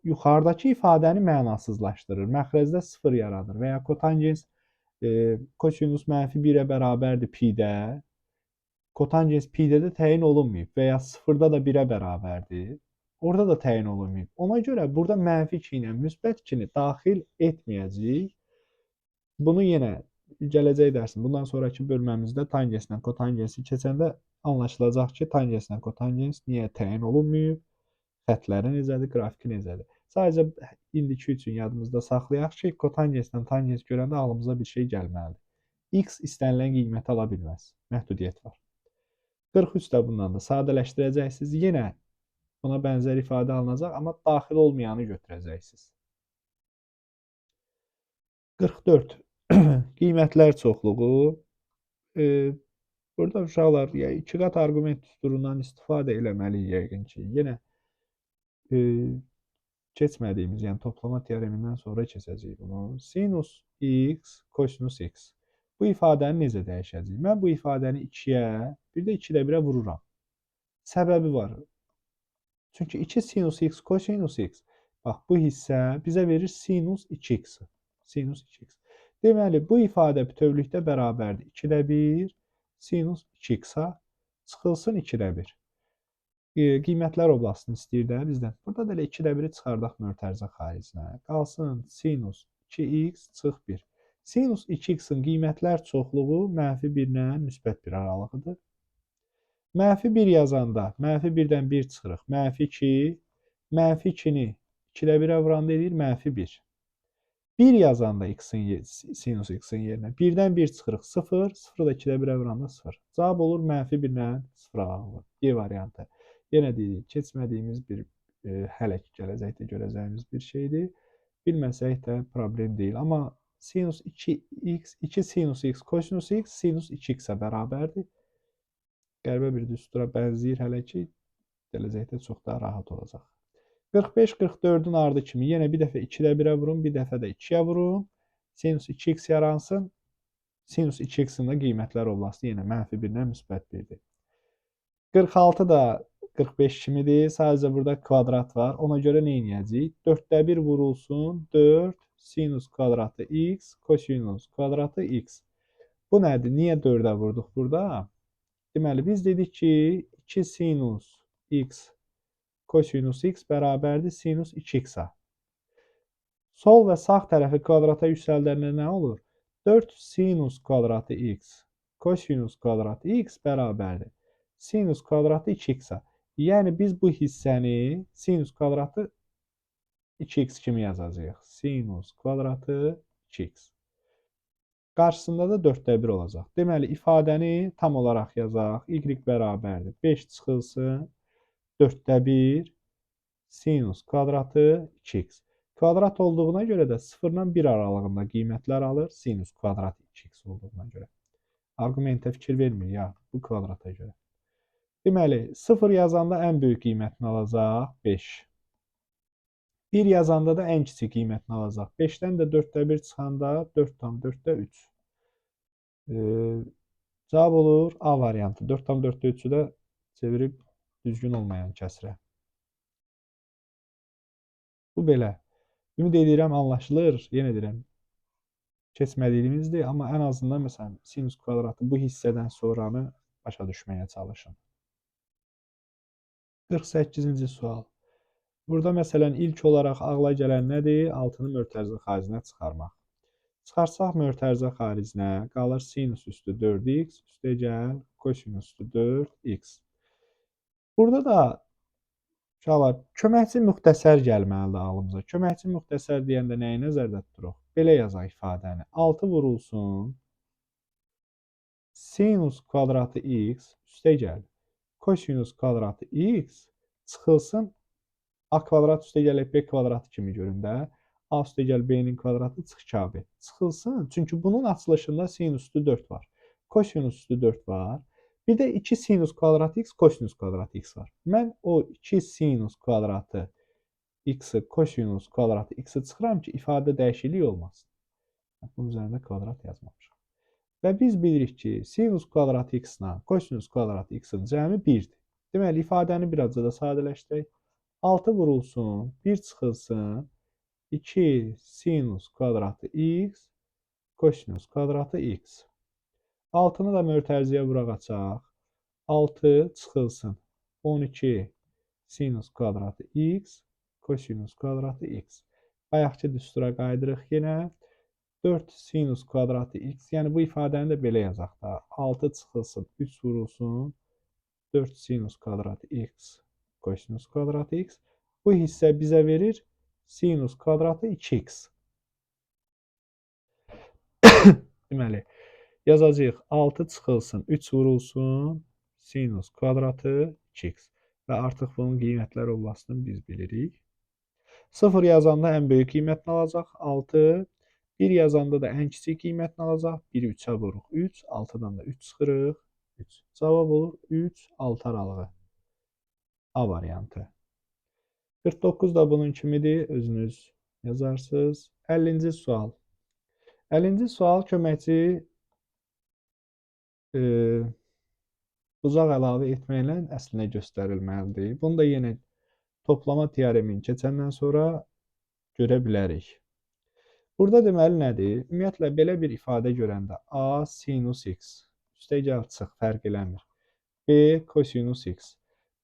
Speaker 1: Yuxarıdakı ifadəni mənasızlaşdırır. Məxrəcdə 0 yaradır. Və ya kotangens kosinus mənfi 1-ə bərabərdir pi-də. Kotangens pi-də də təyin olunmayıb və ya 0-da da 1-ə bərabərdir. Orada da təyin olunmayıb. Ona görə burada mənfi 2 ilə müsbət 2-ni daxil etməyəcəyik. Bunu yenə gələcək dərsin, bundan sonraki bölməmizdə tangenslə kotangensi keçəndə anlaşılacaq ki, tangenslə kotangens niyə təyin olunmayıb, xətləri necədir, qrafiki necədir. Sadəcə indiki üçün yadımızda saxlayaq ki, kotangenslə tangens görəndə ağlımıza bir şey gəlməlidir. X istənilən qiyməti ala bilməz. Məhdudiyyət var. 43 də bundan da sadələşdirəcəksiniz. Yenə buna bənzər ifadə alınacaq, amma daxil olmayanı götürəcəksiniz. 44. Qiymətlər çoxluğu. Burada uşaqlar, yəni iki qat arqument düsturundan istifadə eləməliyik yəqin ki. Yenə keçmədiyimiz, yəni toplama teoremindən sonra keçəcəyik bunu. Sinus x, kosinus x. Bu ifadəni necə dəyişəcəyik? Mən bu ifadəni 2-yə, bir də 2-də 1-ə vururam. Səbəbi var. Çünki 2 sinus x, kosinus x. Bax, bu hissə bizə verir sinus 2x-i. Sinus 2x. Deməli, bu ifadə bütövlükdə bərabərdir. 2-də 1 sinus 2x-a çıxılsın 2-də 1. Qiymətlər oblastını istəyir də bizdən. Burada da elə 2-də 1-i çıxardaq mötərizə xaricinə. Qalsın sinus 2x çıx 1. Sinus 2x-in qiymətlər çoxluğu mənfi 1 ilə müsbət 1 aralığıdır. Mənfi 1 yazanda mənfi 1-dən 1 çıxırıq. Mənfi 2, mənfi 2-ni 2-də 1-ə vuranda eləyir mənfi 1. 1 yazanda x-in, sinus x-in yerinə 1-dən 1 çıxırıq 0, 0-ı da 2-də 1-ə vuranda 0. Cavab olur mənfi 1 ilə 0 aralığı. G variantı. Yenə deyirik, keçmədiyimiz bir, hələ ki gələcəkdə görəcəyimiz bir şeydir. Bilməsək də problem deyil. Amma sinus 2x, 2 sinus x, kosinus x, sinus 2x-ə bərabərdir. Qəribə bir düstura bənzəyir hələ ki, gələcəkdə çox daha rahat olacaq. 45-44-ün ardı kimi yenə bir dəfə 2-də 1-ə vurun, bir dəfə də 2-yə vurun. Sinus 2x yaransın. Sinus 2x-in də qiymətlər oblastı yenə mənfi 1 ilə müsbət 1-dir. 46 da 45 kimidir. Sadəcə burada kvadrat var. Ona görə nə edəcəyik? 4-də 1 vurulsun. 4 sinus kvadratı x, kosinus kvadratı x. Bu nədir? Niyə 4-ə vurduq burada? Deməli, biz dedik ki, 2 sinus x kosinus x bərabərdir sinus 2x-a. Sol və sağ tərəfi kvadrata yüksəldəndə nə olur? 4 sinus kvadratı x kosinus kvadratı x bərabərdir sinus kvadratı 2x-a. Yəni, biz bu hissəni sinus kvadratı 2x kimi yazacağıq. Sinus kvadratı 2x. Qarşısında da 4-də 1 olacaq. Deməli, ifadəni tam olaraq yazaq. Y bərabərdir. 5 çıxılsın. 4-də 1 sinus kvadratı 2x. Kvadrat olduğuna görə də 0 ilə 1 aralığında qiymətlər alır. Sinus kvadratı 2x olduğuna görə. Arqumentə fikir vermir ya bu kvadrata görə. Deməli, 0 yazanda ən böyük qiymətini alacaq 5. 1 yazanda da ən kiçik qiymətini alacaq. 5-dən də 4-də 1 çıxanda 4,4-də 3. Cavab olur A variantı. 4,4-də 3-ü də çevirib düzgün olmayan kəsrə. Bu belə. Ümid edirəm anlaşılır. Yenə deyirəm, keçmədiyimizdir. Amma ən azından məsələn sinus kvadratı bu hissədən sonranı başa düşməyə çalışın. 48-ci sual. Burada məsələn ilk olaraq ağla gələn nədir? 6-nı mötərizə xaricinə çıxarmaq. Çıxarsaq mötərizə xaricinə qalır sinus üstü 4x, üstəgəl kosinus üstü 4x. Burada da uşaqlar köməkçi müxtəsər gəlməlidir ağlımıza. Köməkçi müxtəsər deyəndə nəyi nəzərdə tuturuq? Belə yazaq ifadəni. 6 vurulsun sinus kvadratı x üstəgəl kosinus kvadratı x çıxılsın a kvadrat üstəgəl b kvadratı kimi görün də. A üstəgəl b-nin kvadratı çıx 2ab. Çıxılsın. Çünki bunun açılışında sinus üstü 4 var. Kosinus üstü 4 var. Bir də 2 sinus kvadratı x, kosinus kvadratı x var. Mən o 2 sinus kvadratı x-i kosinus kvadratı x-i çıxıram ki, ifadə dəyişikliyi olmasın. Bunun üzərində kvadrat yazmamışıq. Və biz bilirik ki, sinus kvadratı x-la kosinus kvadratı x-in cəmi 1-dir. Deməli, ifadəni birazca da sadələşdirək. 6 vurulsun, 1 çıxılsın, 2 sinus kvadratı x, kosinus kvadratı x. 6-nı da mötərizəyə vuraq açaq. 6 çıxılsın, 12 sinus kvadratı x, kosinus kvadratı x. Bayaqki düstura qayıdırıq yenə. 4 sinus kvadratı x, yəni bu ifadəni də belə yazaq da. 6 çıxılsın, 3 vurulsun, 4 sinus kvadratı x, kosinus kvadratı x. Bu hissə bizə verir sinus kvadratı 2x. Deməli, yazacağıq 6 çıxılsın, 3 vurulsun, sinus kvadratı 2x. Və artıq bunun qiymətlər oblastını biz bilirik. 0 yazanda ən böyük qiymətini alacaq 6. 1 yazanda da ən kiçik qiymətini alacaq. 1-i 3-ə vururuq 3, 6-dan da 3 çıxırıq 3. Cavab olur 3, 6 aralığı. A variantı. 49 da bunun kimidir. Özünüz yazarsınız. 50-ci sual. 50-ci sual köməkçi bucaq əlavə etməklə əslində göstərilməlidir. Bunu da yenə toplama teoremini keçəndən sonra görə bilərik. Burada deməli nədir? Ümumiyyətlə, belə bir ifadə görəndə A sinus x, üstə gəl çıx, fərq eləmir. B kosinus x.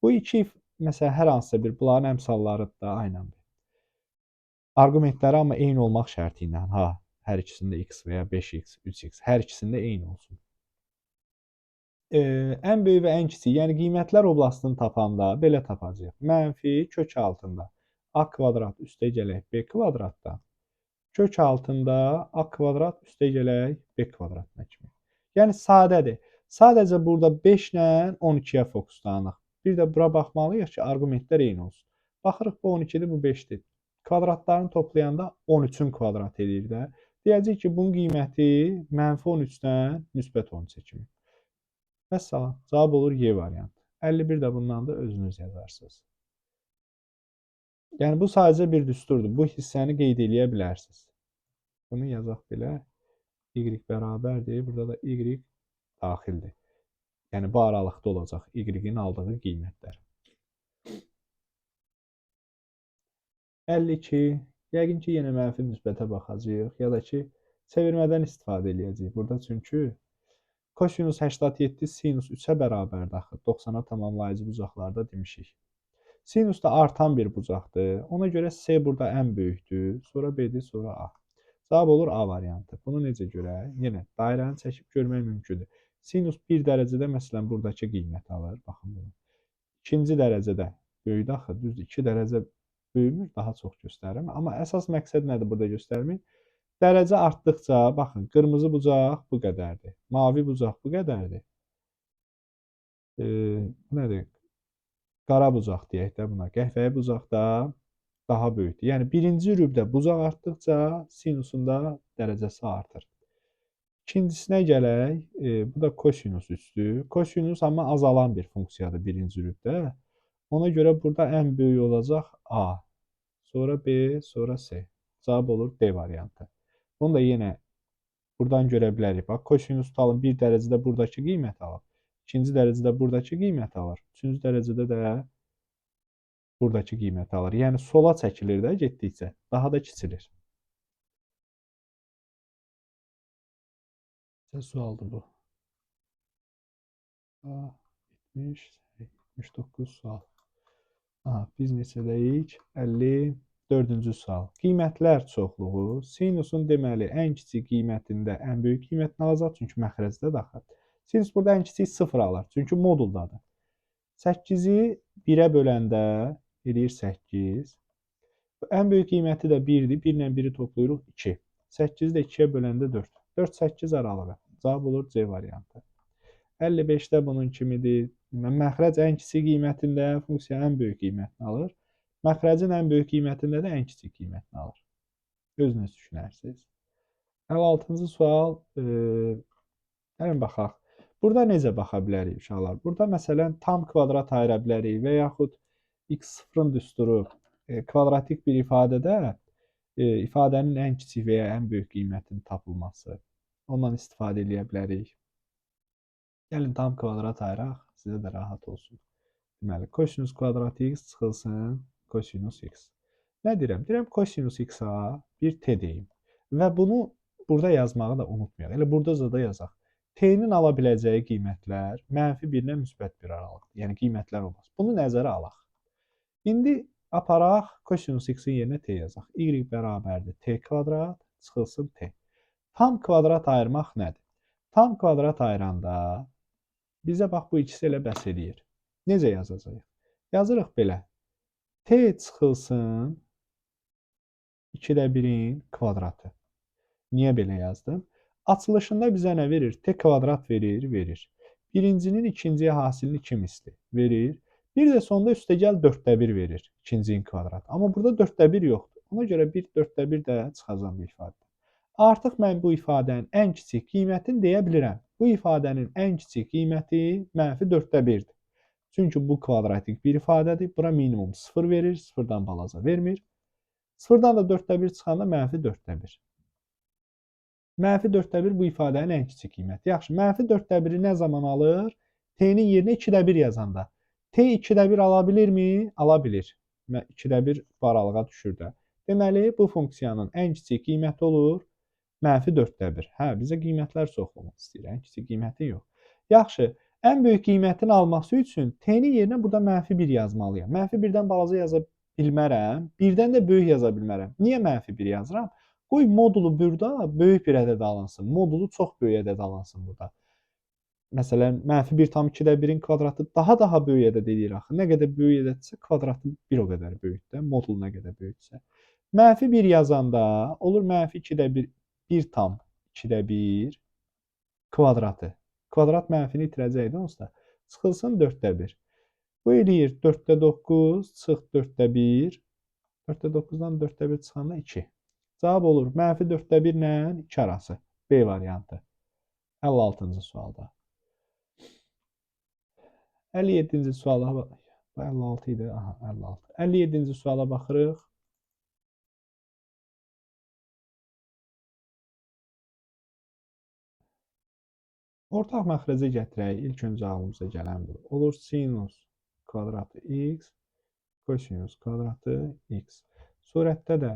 Speaker 1: Bu iki, məsələn, hər hansısa bir, bunların əmsalları da aynandır. Arqumentləri amma eyni olmaq şərti ilə, ha, hər ikisində x və ya 5x, 3x, hər ikisində eyni olsun. Ən böyük və ən kiçik, yəni qiymətlər oblastını tapanda belə tapacağıq. Mənfi kök altında a kvadrat üstə gələk b kvadratdan. Kök altında a kvadrat üstə gələk b kvadratına kimi. Yəni sadədir. Sadəcə burada 5 ilə 12-yə fokuslanıq. Bir də bura baxmalıyıq ki, arqumentlər eyni olsun. Baxırıq, bu 12-dir, bu 5-dir. Kvadratlarını toplayanda 13-ün kvadratı edir də. Deyəcəyik ki, bunun qiyməti mənfi 13-dən müsbət 13-ə kimi. Vəssalam, cavab olur Y variantı. 51 də bundan da özünüz yazarsınız. Yəni, bu sadəcə bir düsturdur. Bu hissəni qeyd eləyə bilərsiniz. Bunu yazaq belə. Y bərabərdir. Burada da Y daxildir. Yəni, bu aralıqda olacaq Y-in aldığı qiymətlər. 52. Yəqin ki, yenə mənfi müsbətə baxacağıq. Ya da ki, çevirmədən istifadə eləyəcəyik burada. Çünki kosinus 87 sinus 3-ə bərabərdir axı. 90-a tamamlayıcı bucaqlarda demişik. Sinus da artan bir bucaqdır. Ona görə C burada ən böyükdür. Sonra B-dir, sonra A. Cavab olur A variantı. Bunu necə görək? Yenə dairəni çəkib görmək mümkündür. Sinus 1 dərəcədə məsələn buradakı qiyməti alır. Baxın bunu. 2-ci dərəcədə böyüdü axı. Düzdür, 2 dərəcə böyümür, daha çox göstərir. Amma əsas məqsəd nədir burada göstərmək? Dərəcə artdıqca, baxın, qırmızı bucaq bu qədərdir. Mavi bucaq bu qədərdir. Nədir? Qara bucaq deyək də buna. Qəhvəyi bucaq da daha böyükdür. Yəni, birinci rübdə bucaq artdıqca sinusun da dərəcəsi artır. İkincisinə gələk. Bu da kosinus 3-dür. Kosinus amma azalan bir funksiyadır birinci rübdə. Ona görə burada ən böyük olacaq A, sonra B, sonra C. Cavab olur D variantı. Bunu da yenə buradan görə bilərik. Bax, kosinus tutalım 1 dərəcədə buradakı qiyməti alır. 2-ci dərəcədə buradakı qiyməti alır. 3-cü dərəcədə də buradakı qiyməti alır. Yəni, sola çəkilir də getdikcə. Daha da kiçilir. Neçə sualdır bu? 70, 79 sual. Aha, biz neçədəyik? 54-cü sual. Qiymətlər çoxluğu. Sinusun deməli ən kiçik qiymətində ən böyük qiymətini alacaq, çünki məxrəcdə daxil. Sinus burada ən kiçik 0 alır, çünki moduldadır. 8-i 1-ə böləndə eləyir 8. Ən böyük qiyməti də 1-dir. 1 ilə 1-i toplayırıq 2. 8-i də 2-yə böləndə 4. 4-8 aralığı. Cavab olur C variantı. 55-də bunun kimidir. Məxrəc ən kiçik qiymətində funksiya ən böyük qiymətini alır. Məxrəcin ən böyük qiymətində də ən kiçik qiymətini alır. Özünüz düşünərsiniz. 56-cı sual. Gəlin baxaq. Burada necə baxa bilərik uşaqlar? Burada məsələn tam kvadrat ayıra bilərik və yaxud x0-ın düsturu Kvadratik bir ifadədə ifadənin ən kiçik və ya ən böyük qiymətinin tapılması. Ondan istifadə eləyə bilərik. Gəlin tam kvadrat ayıraq, sizə də rahat olsun. Deməli, kosinus kvadrat x çıxılsın kosinus x. Nə deyirəm? Deyirəm kosinus x-a bir t deyim. Və bunu burada yazmağı da unutmayaq. Elə burada da yazaq. T-nin ala biləcəyi qiymətlər mənfi 1-lə müsbət 1 aralıqdır. Yəni qiymətlər olmaz. Bunu nəzərə alaq. İndi aparaq, kosinus x-in yerinə t yazaq. Y bərabərdir t kvadrat, çıxılsın t. Tam kvadrat ayırmaq nədir? Tam kvadrat ayıranda bizə bax bu ikisi elə bəs eləyir. Necə yazacağıq? Yazırıq belə. T çıxılsın 2-də 1-in kvadratı. Niyə belə yazdım? Açılışında bizə nə verir? T kvadrat verir, verir. Birincinin ikinciyə hasilini 2 misli verir. Bir də sonda üstəgəl 4-də 1 verir ikincinin kvadratı. Amma burada 4-də 1 yoxdur. Ona görə 1 4-də 1 də çıxacam bu ifadədən. Artıq mən bu ifadənin ən kiçik qiymətini deyə bilirəm. Bu ifadənin ən kiçik qiyməti mənfi 4-də 1-dir. Çünki bu kvadratik bir ifadədir. Bura minimum 0 verir, 0-dan balaca vermir. 0-dan da 4-də 1 çıxanda mənfi 4-də 1. Mənfi 4-də 1 bu ifadənin ən kiçik qiyməti. Yaxşı, mənfi 4-də 1-i nə zaman alır? T-nin yerinə 2-də 1 yazanda. T 2-də 1 ala bilirmi? Ala bilir. 2-də 1 bu aralığa düşür də. Deməli, bu funksiyanın ən kiçik qiyməti olur mənfi 4-də 1. Hə, bizə qiymətlər çoxlamaq istəyir. Ən kiçik qiyməti yox. Yaxşı, ən böyük qiymətini alması üçün T-nin yerinə burada mənfi 1 yazmalıyam. Mənfi 1-dən balaca yaza bilmərəm. 1-dən də böyük yaza bilmərəm. Niyə mənfi 1 yazıram? Qoy modulu burada böyük bir ədəd alınsın. Modulu çox böyük ədəd alınsın burada. Məsələn, mənfi 1,2-də 1-in kvadratı daha böyük ədəd eləyir axı. Nə qədər böyük ədədsə, kvadratı bir o qədər böyükdür. Modul nə qədər böyüksə. Mənfi 1 yazanda olur mənfi 2-də 1, 1,2-də 1 kvadratı. Kvadrat mənfini itirəcəkdi onsuz da. Çıxılsın 4-də 1. Bu eləyir 4-də 9, çıx 4-də 1. 4-də 9-dan 4-də 1 çıxanda 2. Cavab olur mənfi 4-də 1 ilə 2 arası. B variantı. 56-cı sualda. 57-ci suala bu 56 idi. Aha, 56. 57-ci suala baxırıq. Ortaq məxrəcə gətirək. İlk öncə ağlımıza gələn budur. Olur sinus kvadratı x, kosinus kvadratı x. Surətdə də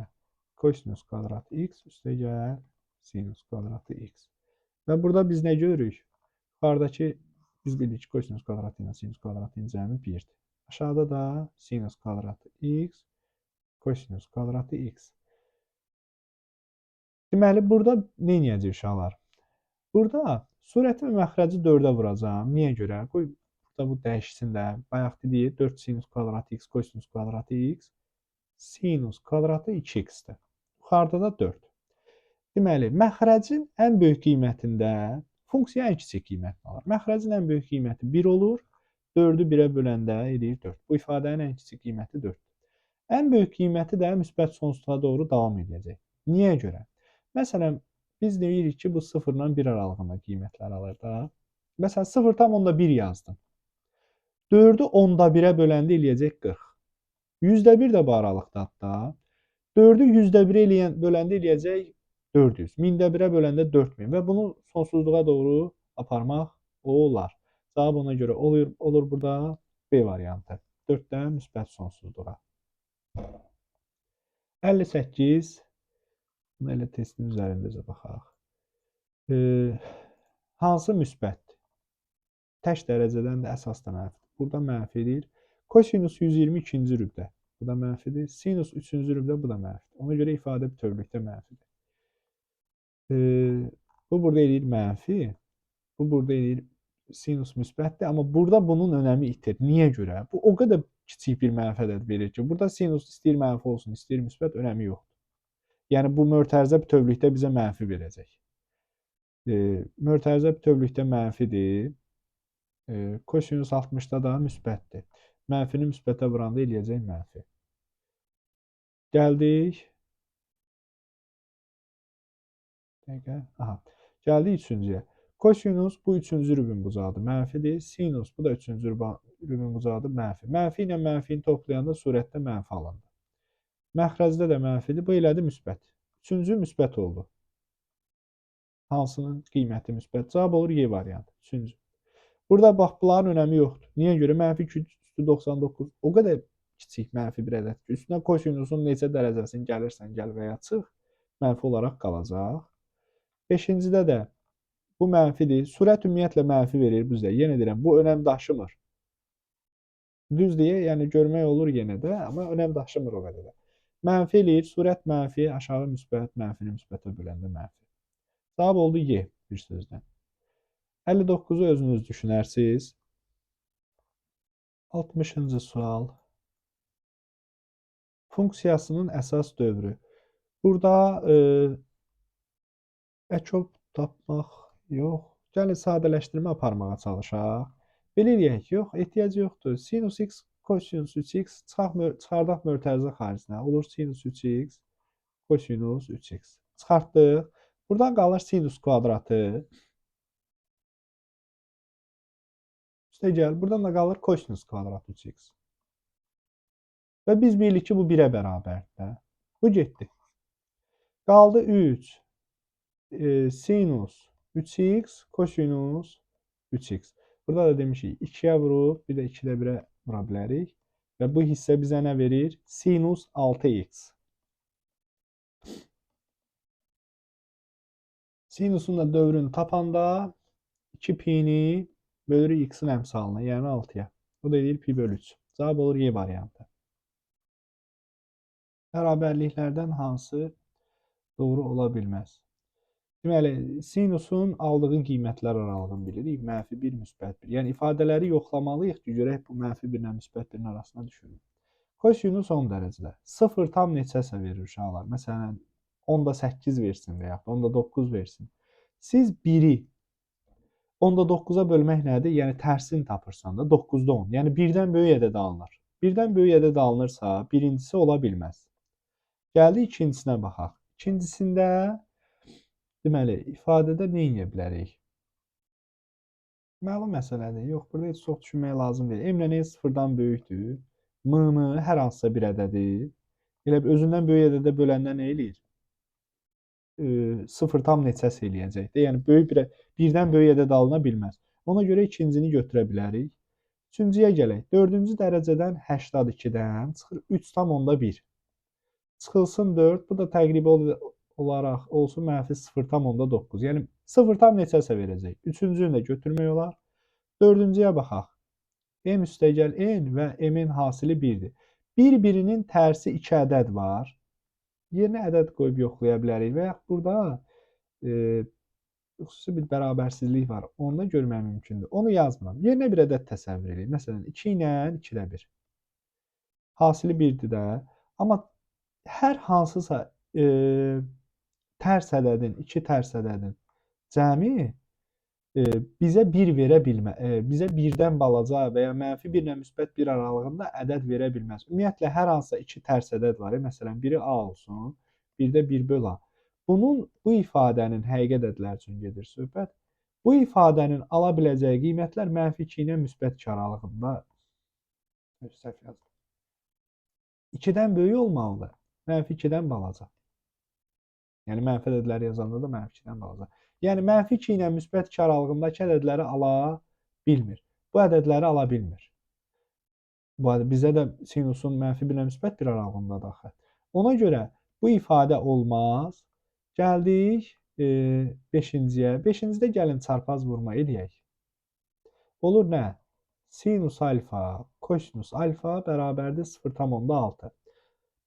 Speaker 1: kosinus kvadratı x üstəgəl sinus kvadratı x. Və burada biz nə görürük? Yuxarıdakı biz bildik ki, kosinus kvadratı ilə sinus kvadratının cəmi 1-dir. Aşağıda da sinus kvadratı x, kosinus kvadratı x. Deməli, burada nə edəcək uşaqlar? Burada surəti və məxrəci 4-ə vuracağam. Niyə görə? Qoy burada bu dəyişsin də. Bayaq dedik 4 sinus kvadratı x, kosinus kvadratı x, sinus kvadratı 2x-dir. Yuxarıda da 4. Deməli, məxrəcin ən böyük qiymətində funksiya ən kiçik qiymətini alır. Məxrəcin ən böyük qiyməti 1 olur. 4-ü 1-ə böləndə eləyir 4. Bu ifadənin ən kiçik qiyməti 4. Ən böyük qiyməti də müsbət sonsuzluğa doğru davam edəcək. Niyə görə? Məsələn, biz deyirik ki, bu 0 ilə 1 aralığında qiymətlər alır da. Məsələn, 0,1 yazdım. 4-ü 1/10-a böləndə eləyəcək 40. 1/1 də bu aralıqdadır da. 4-ü 1/1-ə böləndə eləyəcək 400. 1000-də 1-ə böləndə 4000 və bunu sonsuzluğa doğru aparmaq olar. Cavab ona görə olur burada B variantı. 4-dən müsbət sonsuzluğa. 58. Bunu elə testin üzərindəcə baxaq. Hansı müsbətdir? Tək dərəcədən də əsas da mənfidir. Burada mənfi eləyir. Kosinus 120 ikinci rübdə. Bu da mənfidir. Sinus 3-cü rübdə bu da mənfidir. Ona görə ifadə bütövlükdə mənfidir. Bu burada eləyir mənfi. Bu burada eləyir sinus müsbətdir. Amma burada bunun önəmi itir. Niyə görə? Bu o qədər kiçik bir mənfi ədəd verir ki, burada sinus istəyir mənfi olsun, istəyir müsbət, önəmi yoxdur. Yəni bu mötərizə bütövlükdə bizə mənfi verəcək. Mötərizə bütövlükdə mənfidir. Kosinus 60-da da müsbətdir. Mənfini müsbətə vuranda eləyəcək mənfi. Gəldik. Dəqiqə. Aha. Gəldik üçüncüyə. Kosinus bu üçüncü rübün bucağıdır, mənfidir. Sinus bu da üçüncü rübün bucağıdır, mənfi. Mənfi ilə mənfini toplayanda surətdə mənfi alındı. Məxrəcdə də mənfidir. Bu elədi müsbət. Üçüncü müsbət oldu. Hansının qiyməti müsbət? Cavab olur Y variantı. Üçüncü. Burada bax, bunların önəmi yoxdur. Niyə görə? Mənfi 2,99 o qədər kiçik mənfi bir ədəd ki, üstünə kosinusun neçə dərəcəsini gəlirsən gəl və ya çıx, mənfi olaraq qalacaq. Beşincidə də bu mənfidir. Sürət ümumiyyətlə mənfi verir bizə. Yenə deyirəm, bu önəm daşımır. Düz deyə, yəni görmək olur yenə də, amma önəm daşımır o qədər də. Mənfi eləyir, sürət mənfi, aşağı müsbət, mənfini müsbətə böləndə mənfi. Cavab oldu Y bir sözlə. 59-u özünüz düşünərsiniz. 60-cı sual. Funksiyasının əsas dövrü. Burada əkob tapmaq yox. Gəlin sadələşdirmə aparmağa çalışaq. Belə eləyək, yox, ehtiyac yoxdur. Sinus x, kosinus 3x çıxardaq mötərizə xaricinə. Olur sinus 3x, kosinus 3x. Çıxartdıq. Buradan qalır sinus kvadratı. Üstə gəl, buradan da qalır kosinus kvadratı 3x. Və biz bilirik ki, bu 1-ə bərabərdir. Bu getdi. Qaldı 3 sinus 3x, kosinus 3x. Burada da demişik 2-yə vurub, bir də 2-də 1-ə vura bilərik. Və bu hissə bizə nə verir? Sinus 6x. Sinusun da dövrünü tapanda 2 pi-ni bölürük x-in əmsalına, yəni 6-ya. Bu da eləyir pi bölü 3. Cavab olur Y variantı. Bərabərliklərdən hansı doğru ola bilməz? Deməli, sinusun aldığı qiymətlər aralığını bilirik. Mənfi 1, müsbət 1. Yəni, ifadələri yoxlamalıyıq ki, görək bu mənfi 1 ilə müsbət 1-in arasına düşürmü. Kosinus 10 dərəcədə. 0 tam neçəsə verir uşaqlar. Məsələn, 10,8 versin və yaxud 10,9 versin. Siz 1-i 10,9-a bölmək nədir? Yəni, tərsini tapırsan da 9-da 10. Yəni, 1-dən böyük ədəd alınır. 1-dən böyük ədəd alınırsa, birincisi ola bilməz. Gəldik ikincisinə baxaq. İkincisində, deməli, ifadədə nə edə bilərik? Məlum məsələdir. Yox, burada heç çox düşünmək lazım deyil. M ilə N sıfırdan böyükdür. M-nı hər hansısa bir ədədi. Elə özündən böyük ədədə böləndə nə eləyir? 0 tam neçəsi eləyəcəkdir. Yəni, böyük birdən böyük ədəd alına bilməz. Ona görə ikincini götürə bilərik. Üçüncüyə gələk. Dördüncü dərəcədən 82-dən çıxır 3,1. Çıxılsın 4. Bu da təqribi olaraq olsun mənfi 0,9. Yəni, 0 tam neçəsə verəcək. Üçüncünü də götürmək olar. Dördüncüyə baxaq. M üstəgəl N və M-in hasili 1-dir. Bir-birinin tərsi 2 ədəd var. Yerinə ədəd qoyub yoxlaya bilərik və yaxud burada xüsusi bir bərabərsizlik var. Onu da görmək mümkündür. Onu yazmıram. Yerinə bir ədəd təsəvvür edeyim. Məsələn, 2 ilə 2-də 1. Hasili 1-dir də. Amma hər hansısa tərs ədədin, 2 tərs ədədin cəmi bizə 1 verə bilmə, bizə 1-dən balaca və ya mənfi 1 ilə müsbət 1 aralığında ədəd verə bilməz. Ümumiyyətlə, hər hansısa 2 tərs ədəd var. Məsələn, biri A olsun, bir də 1 böl A. Bunun, bu ifadənin həqiqi ədədlər üçün gedir söhbət. Bu ifadənin ala biləcəyi qiymətlər mənfi 2 ilə müsbət 2 aralığında. Səhv yazdım. 2-dən böyük olmalıdır. Mənfi 2-dən balaca. Yəni, mənfi ədədləri yazanda da mənfi 2-dən balaca. Yəni, mənfi 2 ilə müsbət 2 aralığındakı ədədləri ala bilmir. Bu ədədləri ala bilmir. Bu bizə də sinusun mənfi 1 ilə müsbət 1 aralığındadır axı. Ona görə bu ifadə olmaz. Gəldik 5-ciyə. 5-cidə gəlin çarpaz vurma eləyək. Olur nə? Sinus alfa, kosinus alfa bərabərdir 0,6.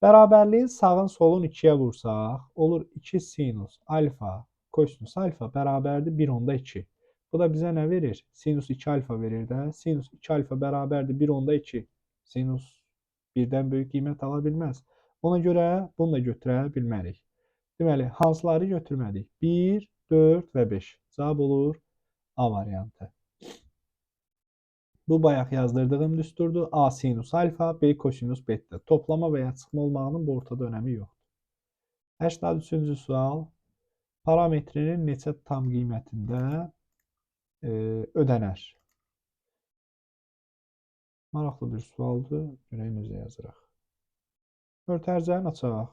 Speaker 1: Bərabərliyin sağın solun 2-yə vursaq, olur 2 sinus alfa kosinus alfa bərabərdir 1,2. Bu da bizə nə verir? Sinus 2 alfa verir də. Sinus 2 alfa bərabərdir 1,2. Sinus 1-dən böyük qiymət ala bilməz. Ona görə bunu da götürə bilmərik. Deməli, hansıları götürmədik? 1, 4 və 5. Cavab olur A variantı. Bu bayaq yazdırdığım düsturdur. A sinus alfa, B kosinus beta. Toplama və ya çıxma olmağının bu ortada önəmi yoxdur. 83-cü sual. Parametrinin neçə tam qiymətində ödənər? Maraqlı bir sualdır. Görək necə yazırıq. Mötərizəni açaq.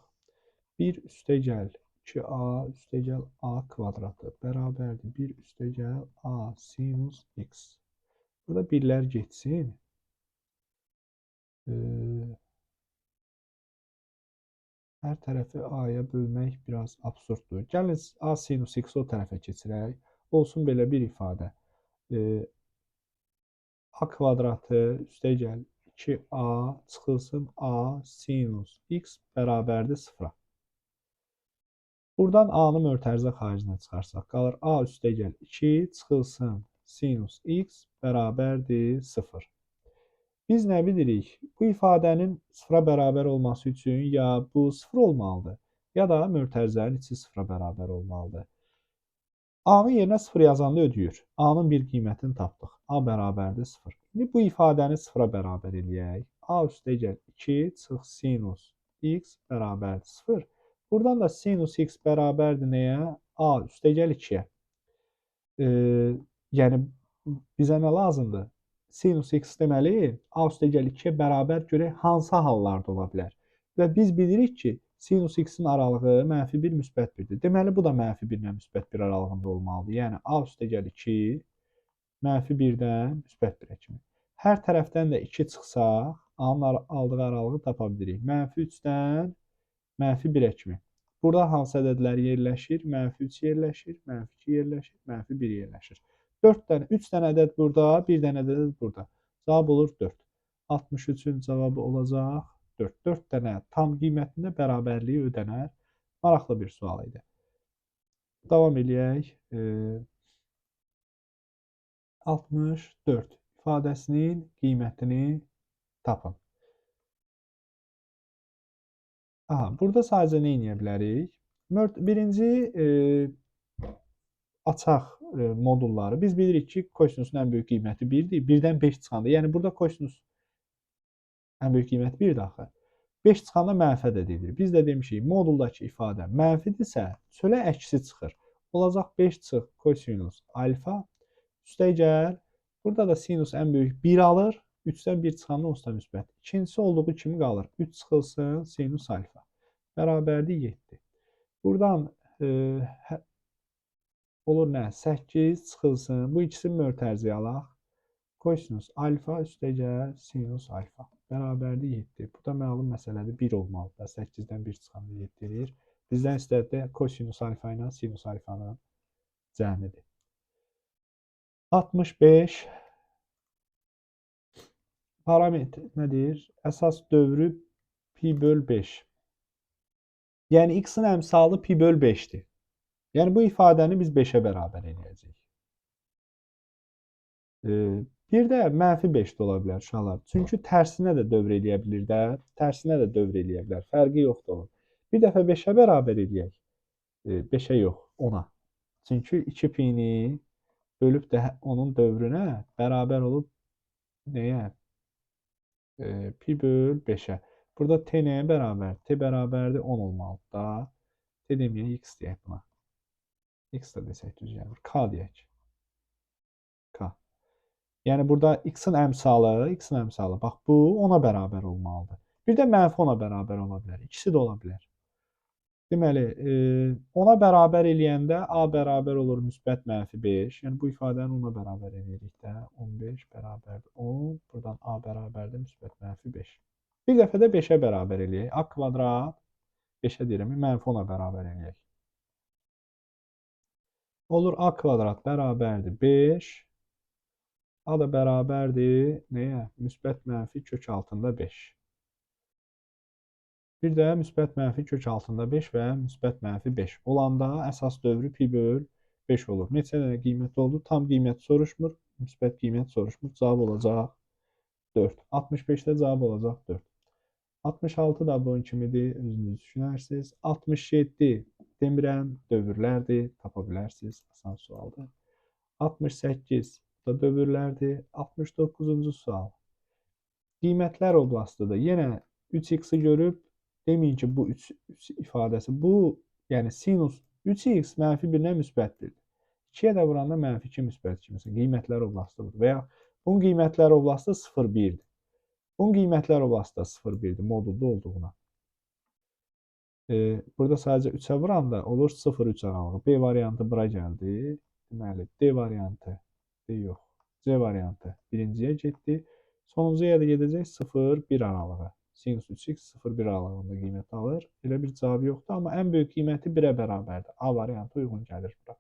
Speaker 1: 1 üstəgəl 2a üstəgəl a kvadratı bərabərdir 1 üstəgəl a sinus x. Burada birlər getsin. Hər tərəfi a-ya bölmək biraz absurddur. Gəlin a sinus x o tərəfə keçirək. Olsun belə bir ifadə. A kvadratı üstəgəl 2a çıxılsın a sinus x bərabərdir 0-a. Buradan a-nı mötərizə xaricinə çıxarsaq, qalır a üstəgəl 2 çıxılsın sinus x bərabərdir 0. Biz nə bilirik? Bu ifadənin 0-a bərabər olması üçün ya bu 0 olmalıdır, ya da mötərizənin içi 0-a bərabər olmalıdır. A-nın yerinə 0 yazanda ödəyir. A-nın bir qiymətini tapdıq. A bərabərdir 0. İndi bu ifadəni 0-a bərabər eləyək. A üstəgəl 2 çıx sinus x bərabərdir 0. Buradan da sinus x bərabərdir nəyə? A üstəgəl 2-yə. Yəni bizə nə lazımdır? Sinus x deməli, A üstəgəl 2-yə bərabər görək hansı hallarda ola bilər. Və biz bilirik ki, sinus x-in aralığı mənfi 1 müsbət 1-dir. Deməli, bu da mənfi 1 ilə müsbət 1 aralığında olmalıdır. Yəni, A üstəgəl 2 mənfi 1-dən müsbət 1-ə kimi. Hər tərəfdən də 2 çıxsaq, A-nın aldığı aralığı tapa bilirik. Mənfi 3-dən mənfi 1-ə kimi. Burada hansı ədədlər yerləşir? Mənfi 3 yerləşir, mənfi 2 yerləşir, mənfi 1 yerləşir. 4 dənə, 3 dənə ədəd burada, 1 dənə ədəd burada. Cavab olur 4. 63-ün cavabı olacaq 4. 4 dənə tam qiymətində bərabərliyi ödənər. Maraqlı bir sual idi. Davam eləyək. 64 ifadəsinin qiymətini tapın. Aha, burada sadəcə nə edə bilərik? Birinci açaq modulları. Biz bilirik ki, kosinusun ən böyük qiyməti 1-dir. 1-dən 5 çıxanda, yəni burada kosinus ən böyük qiyməti 1-dir axı. 5 çıxanda mənfi ədəd edir. Biz də demişik, moduldakı ifadə mənfidirsə, çölə əksi çıxır. Olacaq 5 çıx kosinus alfa. Üstəgəl, burada da sinus ən böyük 1 alır. 3-dən 1 çıxanda onsuz da müsbət. İkincisi olduğu kimi qalır. 3 çıxılsın sinus alfa. Bərabərdir 7. Buradan olur nə? 8 çıxılsın. Bu ikisini mötərizəyə alaq. Kosinus alfa üstəgəl sinus alfa. Bərabərdir 7. Bu da məlum məsələdir. 1 olmalıdır. 8-dən 1 çıxanda 7 eləyir. Bizdən istədi kosinus alfa ilə sinus alfanın cəmidir. 65 parametr nədir? Əsas dövrü pi böl 5. Yəni x-in əmsalı pi böl 5-dir. Yəni bu ifadəni biz 5-ə bərabər eləyəcəyik. Bir də mənfi 5 də ola bilər uşaqlar. Çünki tərsinə də dövr eləyə bilir də, tərsinə də dövr eləyə bilər. Fərqi yoxdur onun. Bir dəfə 5-ə bərabər eləyək. 5-ə yox, 10-a. Çünki 2 pi-ni bölüb də onun dövrünə bərabər olub nəyə? Pi böl 5-ə. Burada t nəyə bərabər? T bərabərdir 10 olmalıdır da. T deməyək, x deyək buna. X də desək düz gəlir. K deyək. K. Yəni burada x-in əmsalı, x-in əmsalı. Bax bu 10-a bərabər olmalıdır. Bir də mənfi 10-a bərabər ola bilər. İkisi də ola bilər. Deməli, 10-a bərabər eləyəndə A bərabər olur müsbət mənfi 5. Yəni bu ifadəni 10-a bərabər eləyirik də. 15 bərabərdir 10. Buradan A bərabərdir müsbət mənfi 5. Bir dəfə də 5-ə bərabər eləyək. A kvadrat 5-ə deyirəm, mənfi 10-a bərabər eləyək. Olur A kvadrat bərabərdir 5. A da bərabərdir nəyə? Müsbət mənfi kök altında 5. Bir də müsbət mənfi kök altında 5 və müsbət mənfi 5 olanda əsas dövrü pi böl 5 olur. Neçə dənə qiymət oldu? Tam qiymət soruşmur, müsbət qiymət soruşmur. Cavab olacaq 4. 65-də cavab olacaq 4. 66 da bunun kimidir, özünüz düşünərsiniz. 67 demirəm, dövrlərdir, tapa bilərsiniz. Asan sualdır. 68 da dövrlərdir. 69-cu sual. Qiymətlər oblastıdır. Yenə 3x-i görüb deməyin ki, bu 3 ifadəsi, bu, yəni sinus 3x mənfi 1-nə müsbət 1-dir. 2-yə də vuranda mənfi 2 müsbət 2 məsələn, qiymətlər oblastı budur. Və ya bunun qiymətlər oblastı 0,1-dir. Bunun qiymətlər oblastı da 0,1-dir modulda olduğuna. Burada sadəcə 3-ə vuranda olur 0-3 aralığı. B variantı bura gəldi. Deməli, D variantı, D yox, C variantı birinciyə getdi. Sonuncuya da gedəcək 0-1 aralığı. Sinus 3x 0-1 aralığında qiymət alır. Elə bir cavab yoxdur, amma ən böyük qiyməti 1-ə bərabərdir. A variantı uyğun gəlir bura.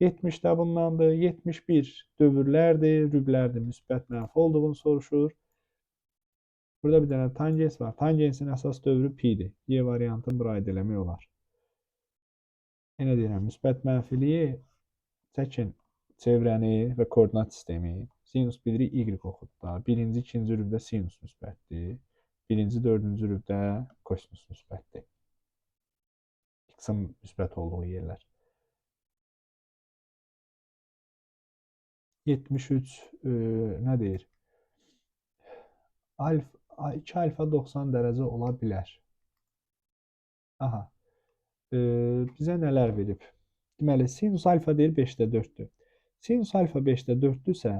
Speaker 1: 70 də bundandır. 71 dövrlərdir, rüblərdir, müsbət mənfi olduğunu soruşur. Burada bir dənə tangens var. Tangensin əsas dövrü pi-dir. Y variantını bura aid eləmək olar. Yenə deyirəm, müsbət mənfiliyi çəkin çevrəni və koordinat sistemi. Sinus bilirik Y oxudur. Birinci, ikinci rübdə sinus müsbətdir. Birinci, dördüncü rübdə kosinus müsbətdir. X-in müsbət olduğu yerlər. 73 nə deyir? 2 alfa 90 dərəcə ola bilər. Aha. Bizə nələr verib? Deməli, sinus alfa deyir 5-də 4-dür. Sinus alfa 5-də 4-dürsə,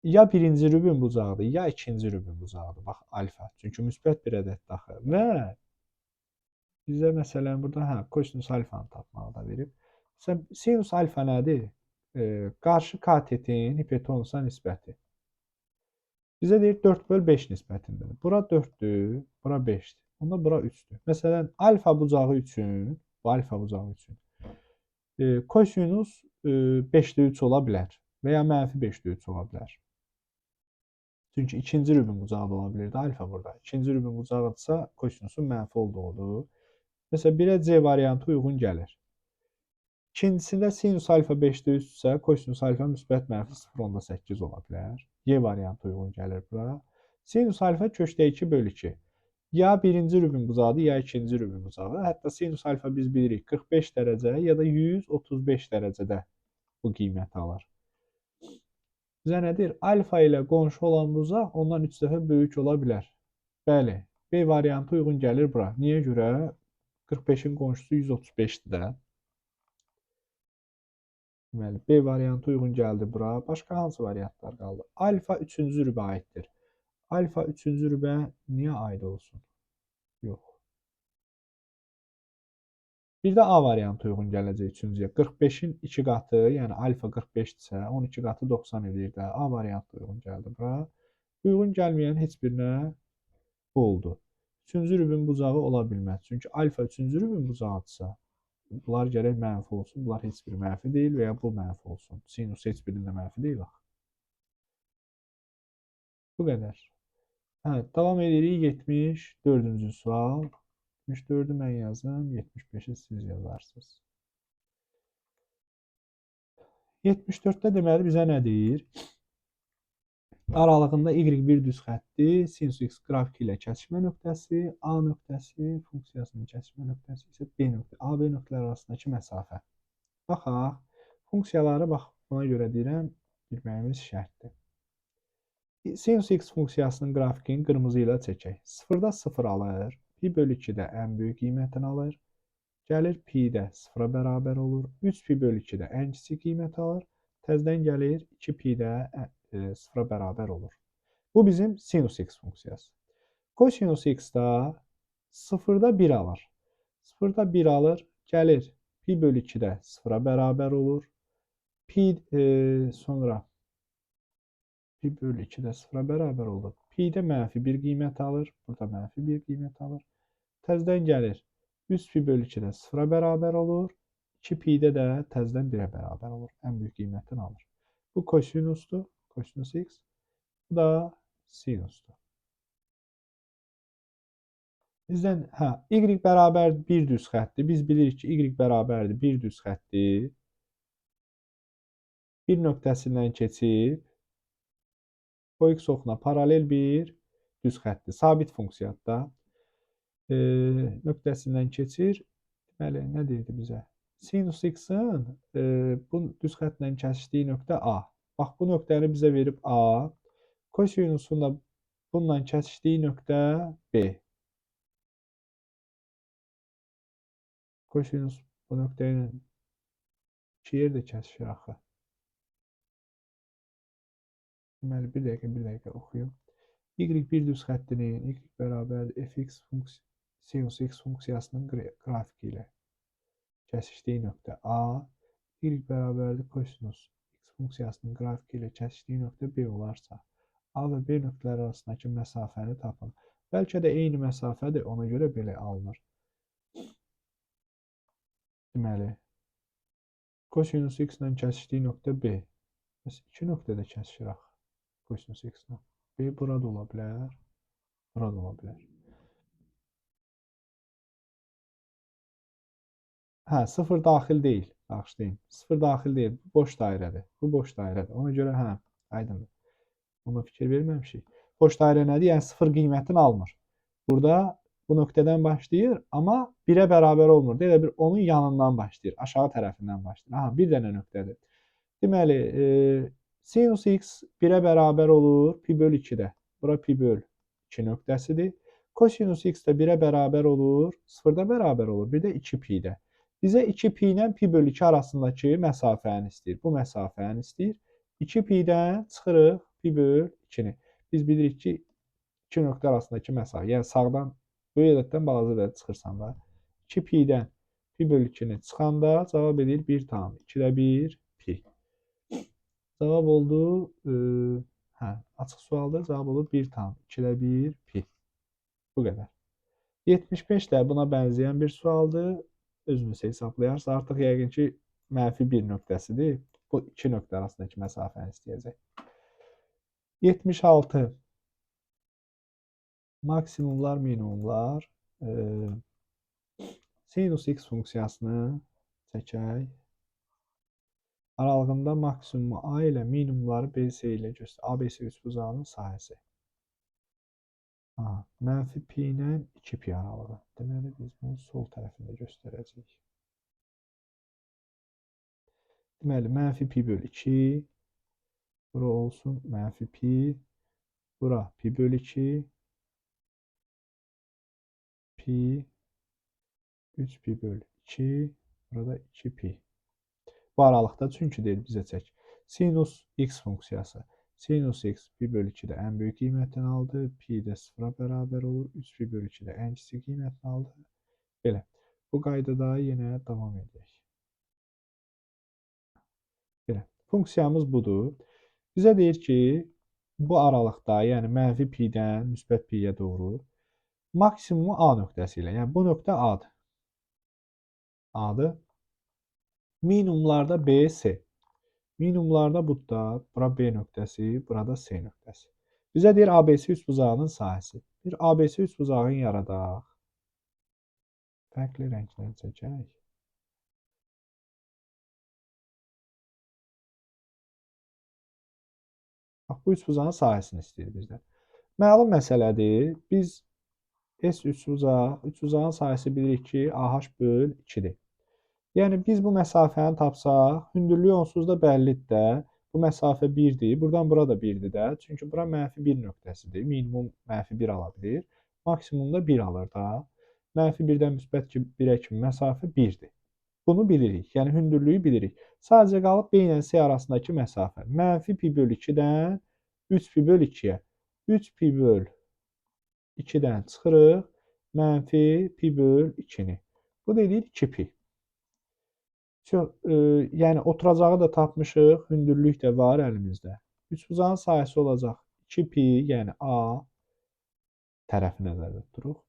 Speaker 1: ya birinci rübün bucağıdır, ya ikinci rübün bucağıdır. Bax, alfa. Çünki müsbət bir ədəddir axı. Və bizə məsələn burada kosinus alfanı tapmağı da verib. Sinus alfa nədir? Qarşı katetin hipotenusa nisbəti. Bizə deyir 4 böl 5 nisbətindədir. Bura 4-dür, bura 5-dir. Onda bura 3-dür. Məsələn, alfa bucağı üçün, bu alfa bucağı üçün kosinus 5-də 3 ola bilər və ya mənfi 5-də 3 ola bilər. Çünki ikinci rübün bucağı da ola bilirdi alfa burada. İkinci rübün bucağıdırsa kosinusun mənfi olduğudur. Məsələn, 1-ə C variantı uyğun gəlir. İkincisində sinus alfa 5-də 3 isə kosinus alfa müsbət mənfi 0,8 ola bilər. Y variantı uyğun gəlir bura. Sinus alfa kökdə 2 bölü 2. Ya birinci rübün bucağıdır, ya ikinci rübün bucağı. Hətta sinus alfa biz bilirik 45 dərəcə ya da 135 dərəcədə bu qiyməti alır. Bizə nə deyir? Alfa ilə qonşu olan bucaq ondan 3 dəfə böyük ola bilər. Bəli, B variantı uyğun gəlir bura. Niyə görə? 45-in qonşusu 135-dir də. Deməli, B variantı uyğun gəldi bura. Başqa hansı variantlar qaldı? Alfa 3-cü rübə aiddir. Alfa 3-cü rübə niyə aid olsun? Yox. Bir də A variantı uyğun gələcək 3-cüyə. 45-in 2 qatı, yəni alfa 45-dirsə, 12 qatı 90 eləyir də. A variantı uyğun gəldi bura. Uyğun gəlməyən heç birinə bu oldu. 3-cü rübün bucağı ola bilməz. Çünki alfa 3-cü rübün bucağıdırsa, bunlar gərək mənfi olsun. Bunlar heç biri mənfi deyil və ya bu mənfi olsun. Sinus heç birində mənfi deyil axı. Bu qədər. Hə, davam edirik 74-cü sual. 74-ü mən yazım, 75-i siz yazarsınız. 74-də deməli bizə nə deyir? Aralığında y1 düz xətti, sinus x qrafiki ilə kəsişmə nöqtəsi, A nöqtəsi, funksiyasının kəsişmə nöqtəsi isə B nöqtəsi. A, B nöqtələri arasındakı məsafə. Baxaq, funksiyaları bax buna görə deyirəm, bilməyimiz şərtdir. Sinus x funksiyasının qrafikini qırmızı ilə çəkək. 0-da 0 alır, pi bölü 2-də ən böyük qiymətini alır. Gəlir pi-də 0-a bərabər olur. 3 pi bölü 2-də ən kiçik qiyməti alır. Təzdən gəlir 2 pi-də 0-a bərabər olur. Bu bizim sinus x funksiyası. Kosinus x da 0-da 1 alır. 0-da 1 alır, gəlir pi bölü 2-də 0-a bərabər olur. Pi sonra pi bölü 2-də 0-a bərabər olur. Pi-də mənfi 1 qiymət alır. Burada mənfi 1 qiymət alır. Təzdən gəlir 3 pi bölü 2-də 0-a bərabər olur. 2 pi-də də təzdən 1-ə bərabər olur. Ən böyük qiymətini alır. Bu kosinusdur. Kosinus x. Bu da sinusdur. Bizdən y bərabər bir düz xətti. Biz bilirik ki, y bərabərdir bir düz xətti. Bir nöqtəsindən keçib o x oxuna paralel bir düz xətti. Sabit funksiyada nöqtəsindən keçir. Deməli, nə deyirdi bizə? Sinus x-in bu düz xəttlə kəsişdiyi nöqtə A. Bax, bu nöqtəni bizə verib A. Kosinusun da bununla kəsişdiyi nöqtə B. Kosinus bu nöqtə ilə iki yerdə kəsişir axı. Deməli, bir dəqiqə oxuyum. Y bir düz xəttinin y bərabərdir fx funksiya Sinus x funksiyasının qrafiki ilə kəsişdiyi nöqtə A, y bərabərdir kosinus x funksiyasının qrafiki ilə kəsişdiyi nöqtə B olarsa, A və B nöqtələri arasındakı məsafəni tapın. Bəlkə də eyni məsafədir, ona görə belə alınır. Deməli, kosinus x ilə kəsişdiyi nöqtə B. Bəs iki nöqtədə kəsişir axı kosinus x ilə. B burada ola bilər, burada ola bilər. Hə, 0 daxil deyil. Bağışlayın. 0 daxil deyil. Bu boş dairədir. Bu boş dairədir. Ona görə hə, aydındır. Ona fikir verməmişik. Boş dairə nədir? Yəni 0 qiymətini almır. Burada bu nöqtədən başlayır, amma 1-ə bərabər olmur. Elə bir onun yanından başlayır. Aşağı tərəfindən başlayır. Aha, bir dənə nöqtədir. Deməli, sinus x 1-ə bərabər olur pi böl 2-də. Bura pi böl 2 nöqtəsidir. Kosinus x də 1-ə bərabər olur, 0-da bərabər olur. Bir də 2 pi-də. Bizə 2 pi ilə pi böl 2 arasındakı məsafəni istəyir. Bu məsafəni istəyir. 2 pi-dən çıxırıq pi böl 2-ni. Biz bilirik ki, 2 nöqtə arasındakı məsafə, yəni sağdan böyük ədəddən balaca ədəd çıxırsan da, 2 pi-dən pi böl 2-ni çıxanda cavab edir 1,2-də 1 pi. Cavab oldu, açıq sualdır, cavab olur 1,2-də 1 pi. Bu qədər. 75 də buna bənzəyən bir sualdır. Özünüz hesablayarsınız. Artıq yəqin ki, mənfi 1 nöqtəsidir. Bu iki nöqtə arasındakı məsafəni istəyəcək. 76. Maksimumlar, minimumlar. Sinus x funksiyasını çəkək. Aralığında maksimumu A ilə minimumları B, C ilə göstər. A, B, C üçbucağının sahəsi. Aha, mənfi pi ilə 2 pi aralığı. Deməli, biz bunu sol tərəfində göstərəcəyik. Deməli, mənfi pi böl 2, bura olsun mənfi pi, bura pi böl 2, pi, 3 pi böl 2, burada 2 pi. Bu aralıqda çünki deyil bizə çək. Sinus x funksiyası. Sinus x pi böl 2-də ən böyük qiymətini aldı, pi də 0-a bərabər olur, 3 pi böl 2-də ən kiçik qiymətini aldı. Belə. Bu qaydada yenə davam edək. Belə. Funksiyamız budur. Bizə deyir ki, bu aralıqda, yəni mənfi pi-dən müsbət pi-yə doğru maksimumu A nöqtəsi ilə, yəni bu nöqtə A-dır. A-dır. Minimumlarda B, C. Minimumlarda bu da, bura B nöqtəsi, burada C nöqtəsi. Bizə deyir ABC üçbucağının sahəsi. Bir ABC üçbucağını yaradaq. Fərqli rənglə çəkək. Bax, bu üçbucağın sahəsini istəyir bizdən. Məlum məsələdir. Biz S üçbucaq, üçbucağın sahəsi bilirik ki, AH böl 2-dir. Yəni, biz bu məsafəni tapsaq, hündürlüyü onsuz da bəllidir də. Bu məsafə 1-dir. Buradan bura da 1-dir də. Çünki bura mənfi 1 nöqtəsidir. Minimum mənfi 1 ala bilir. Maksimum da 1 alır da. Mənfi 1-dən müsbət 1-ə kimi məsafə 1-dir. Bunu bilirik. Yəni, hündürlüyü bilirik. Sadəcə qalıb B ilə C arasındakı məsafə. Mənfi pi böl 2-dən 3 pi böl 2-yə. 3 pi böl 2-dən çıxırıq. Mənfi pi böl 2-ni. Bu da eləyir 2 pi. Yəni, oturacağı da tapmışıq, hündürlük də var əlimizdə. Üçbucağın sahəsi olacaq 2 pi, yəni A tərəfi nəzərdə tuturuq.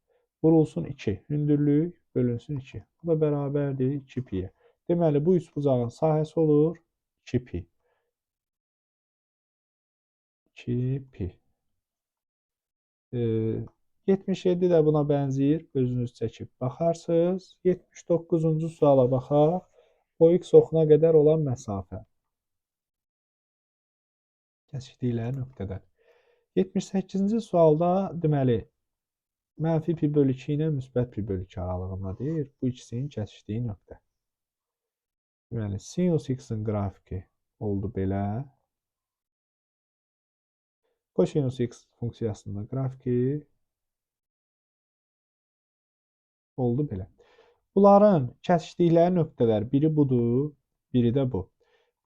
Speaker 1: Vurulsun 2, hündürlük bölünsün 2. Bu da bərabərdir 2 pi-yə. Deməli, bu üçbucağın sahəsi olur 2 pi. 2 pi. 77 də buna bənzəyir. Özünüz çəkib baxarsınız. 79-cu suala baxaq. O x oxuna qədər olan məsafə. Kəsişdikləri nöqtədən. 78-ci sualda deməli, mənfi pi böl 2 ilə müsbət pi böl 2 aralığında deyir. Bu ikisinin kəsişdiyi nöqtə. Deməli, sinus x-in qrafiki oldu belə. Kosinus x funksiyasının qrafiki oldu belə. Bunların kəsişdikləri nöqtələr biri budur, biri də bu.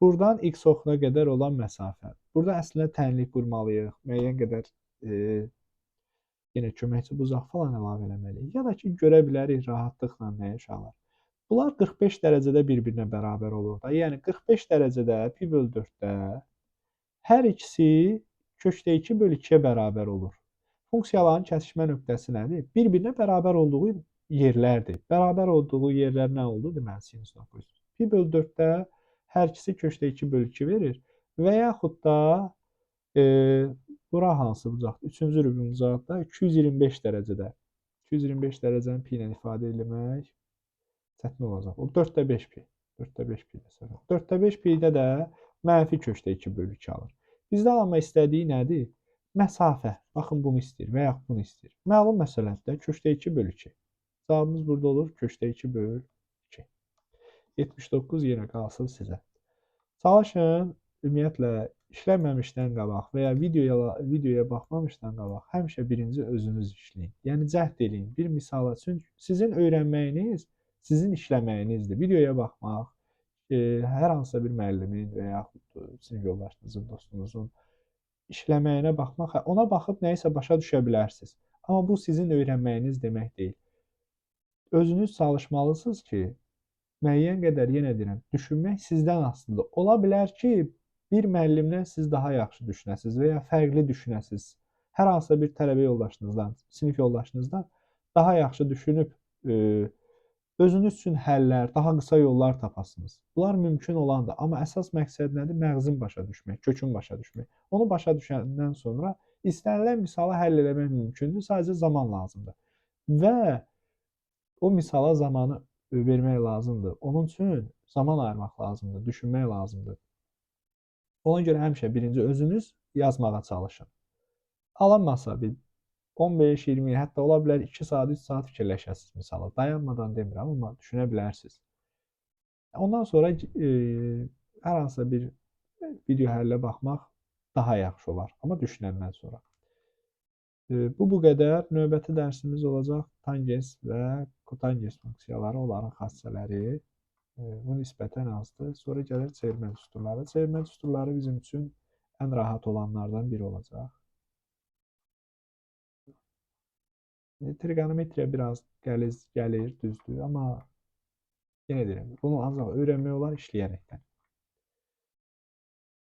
Speaker 1: Buradan x oxuna qədər olan məsafə. Burada əslində tənlik qurmalıyıq. Müəyyən qədər Yenə köməkçi bucaq falan əlavə eləməliyik. Ya da ki, görə bilərik rahatlıqla nəyə uşaqlar. Bunlar 45 dərəcədə bir-birinə bərabər olur da. Yəni 45 dərəcədə pi bölü 4-də hər ikisi kökdə 2 bölü 2-yə bərabər olur. Funksiyaların kəsişmə nöqtəsi nədir? Bir-birinə bərabər olduğu yerlərdir. Bərabər olduğu yerlər nə oldu? Deməli, sinusla kosinus. Pi bölü 4-də hər ikisi kökdə 2 bölü 2 verir. Və yaxud da bura hansı bucaqdır? Üçüncü rübün bucaqda 225 dərəcədə. 225 dərəcəni pi ilə ifadə eləmək çətin olacaq. O 4-də 5 pi. 4-də 5 pi məsələn. 4-də 5 pi-də də mənfi kökdə 2 bölü 2 alır. Bizdə amma istədiyi nədir? Məsafə. Baxın, bunu istəyir və yaxud bunu istəyir. Məlum məsələdir, kökdə 2 bölü 2. Cavabımız burada olur kökdə 2 bölü 2. 79 yenə qalsın sizə. Çalışın, ümumiyyətlə, işləməmişdən qabaq və ya videoya baxmamışdan qabaq həmişə birinci özünüz işləyin. Yəni, cəhd eləyin. Bir misala, çünki sizin öyrənməyiniz sizin işləməyinizdir. Videoya baxmaq, hər hansısa bir müəllimin və yaxud sizin yoldaşınızın, dostunuzun işləməyinə baxmaq, ona baxıb nəyisə başa düşə bilərsiniz. Amma bu sizin öyrənməyiniz demək deyil. Özünüz çalışmalısınız ki, müəyyən qədər, yenə deyirəm, düşünmək sizdən asılıdır. Ola bilər ki, bir müəllimdən siz daha yaxşı düşünəsiniz və ya fərqli düşünəsiniz. Hər hansısa bir tələbə yoldaşınızdan, sinif yoldaşınızdan daha yaxşı düşünüb özünüz üçün həllər, daha qısa yollar tapasınız. Bunlar mümkün olandır. Amma əsas məqsəd nədir? Məğzin başa düşmək, kökün başa düşmək. Onu başa düşəndən sonra istənilən misalı həll eləmək mümkündür. Sadəcə zaman lazımdır. Və o misala zamanı vermək lazımdır. Onun üçün zaman ayırmaq lazımdır, düşünmək lazımdır. Ona görə həmişə birinci özünüz yazmağa çalışın. Alınmasa bir 15-20, hətta ola bilər 2 saat, 3 saat fikirləşəsiniz misala. Dayanmadan demirəm, amma düşünə bilərsiniz. Ondan sonra hər hansısa bir video həllə baxmaq daha yaxşı olar. Amma düşünəndən sonra. Bu qədər. Növbəti dərsimiz olacaq tangens və kotangens funksiyaları, onların xassələri. Bu nisbətən azdır. Sonra gəlir çevirmə düsturları. Çevirmə düsturları bizim üçün ən rahat olanlardan biri olacaq. Trigonometriya biraz qəliz gəlir, düzdür, amma yenə deyirəm, bunu ancaq öyrənmək olar işləyərəkdən.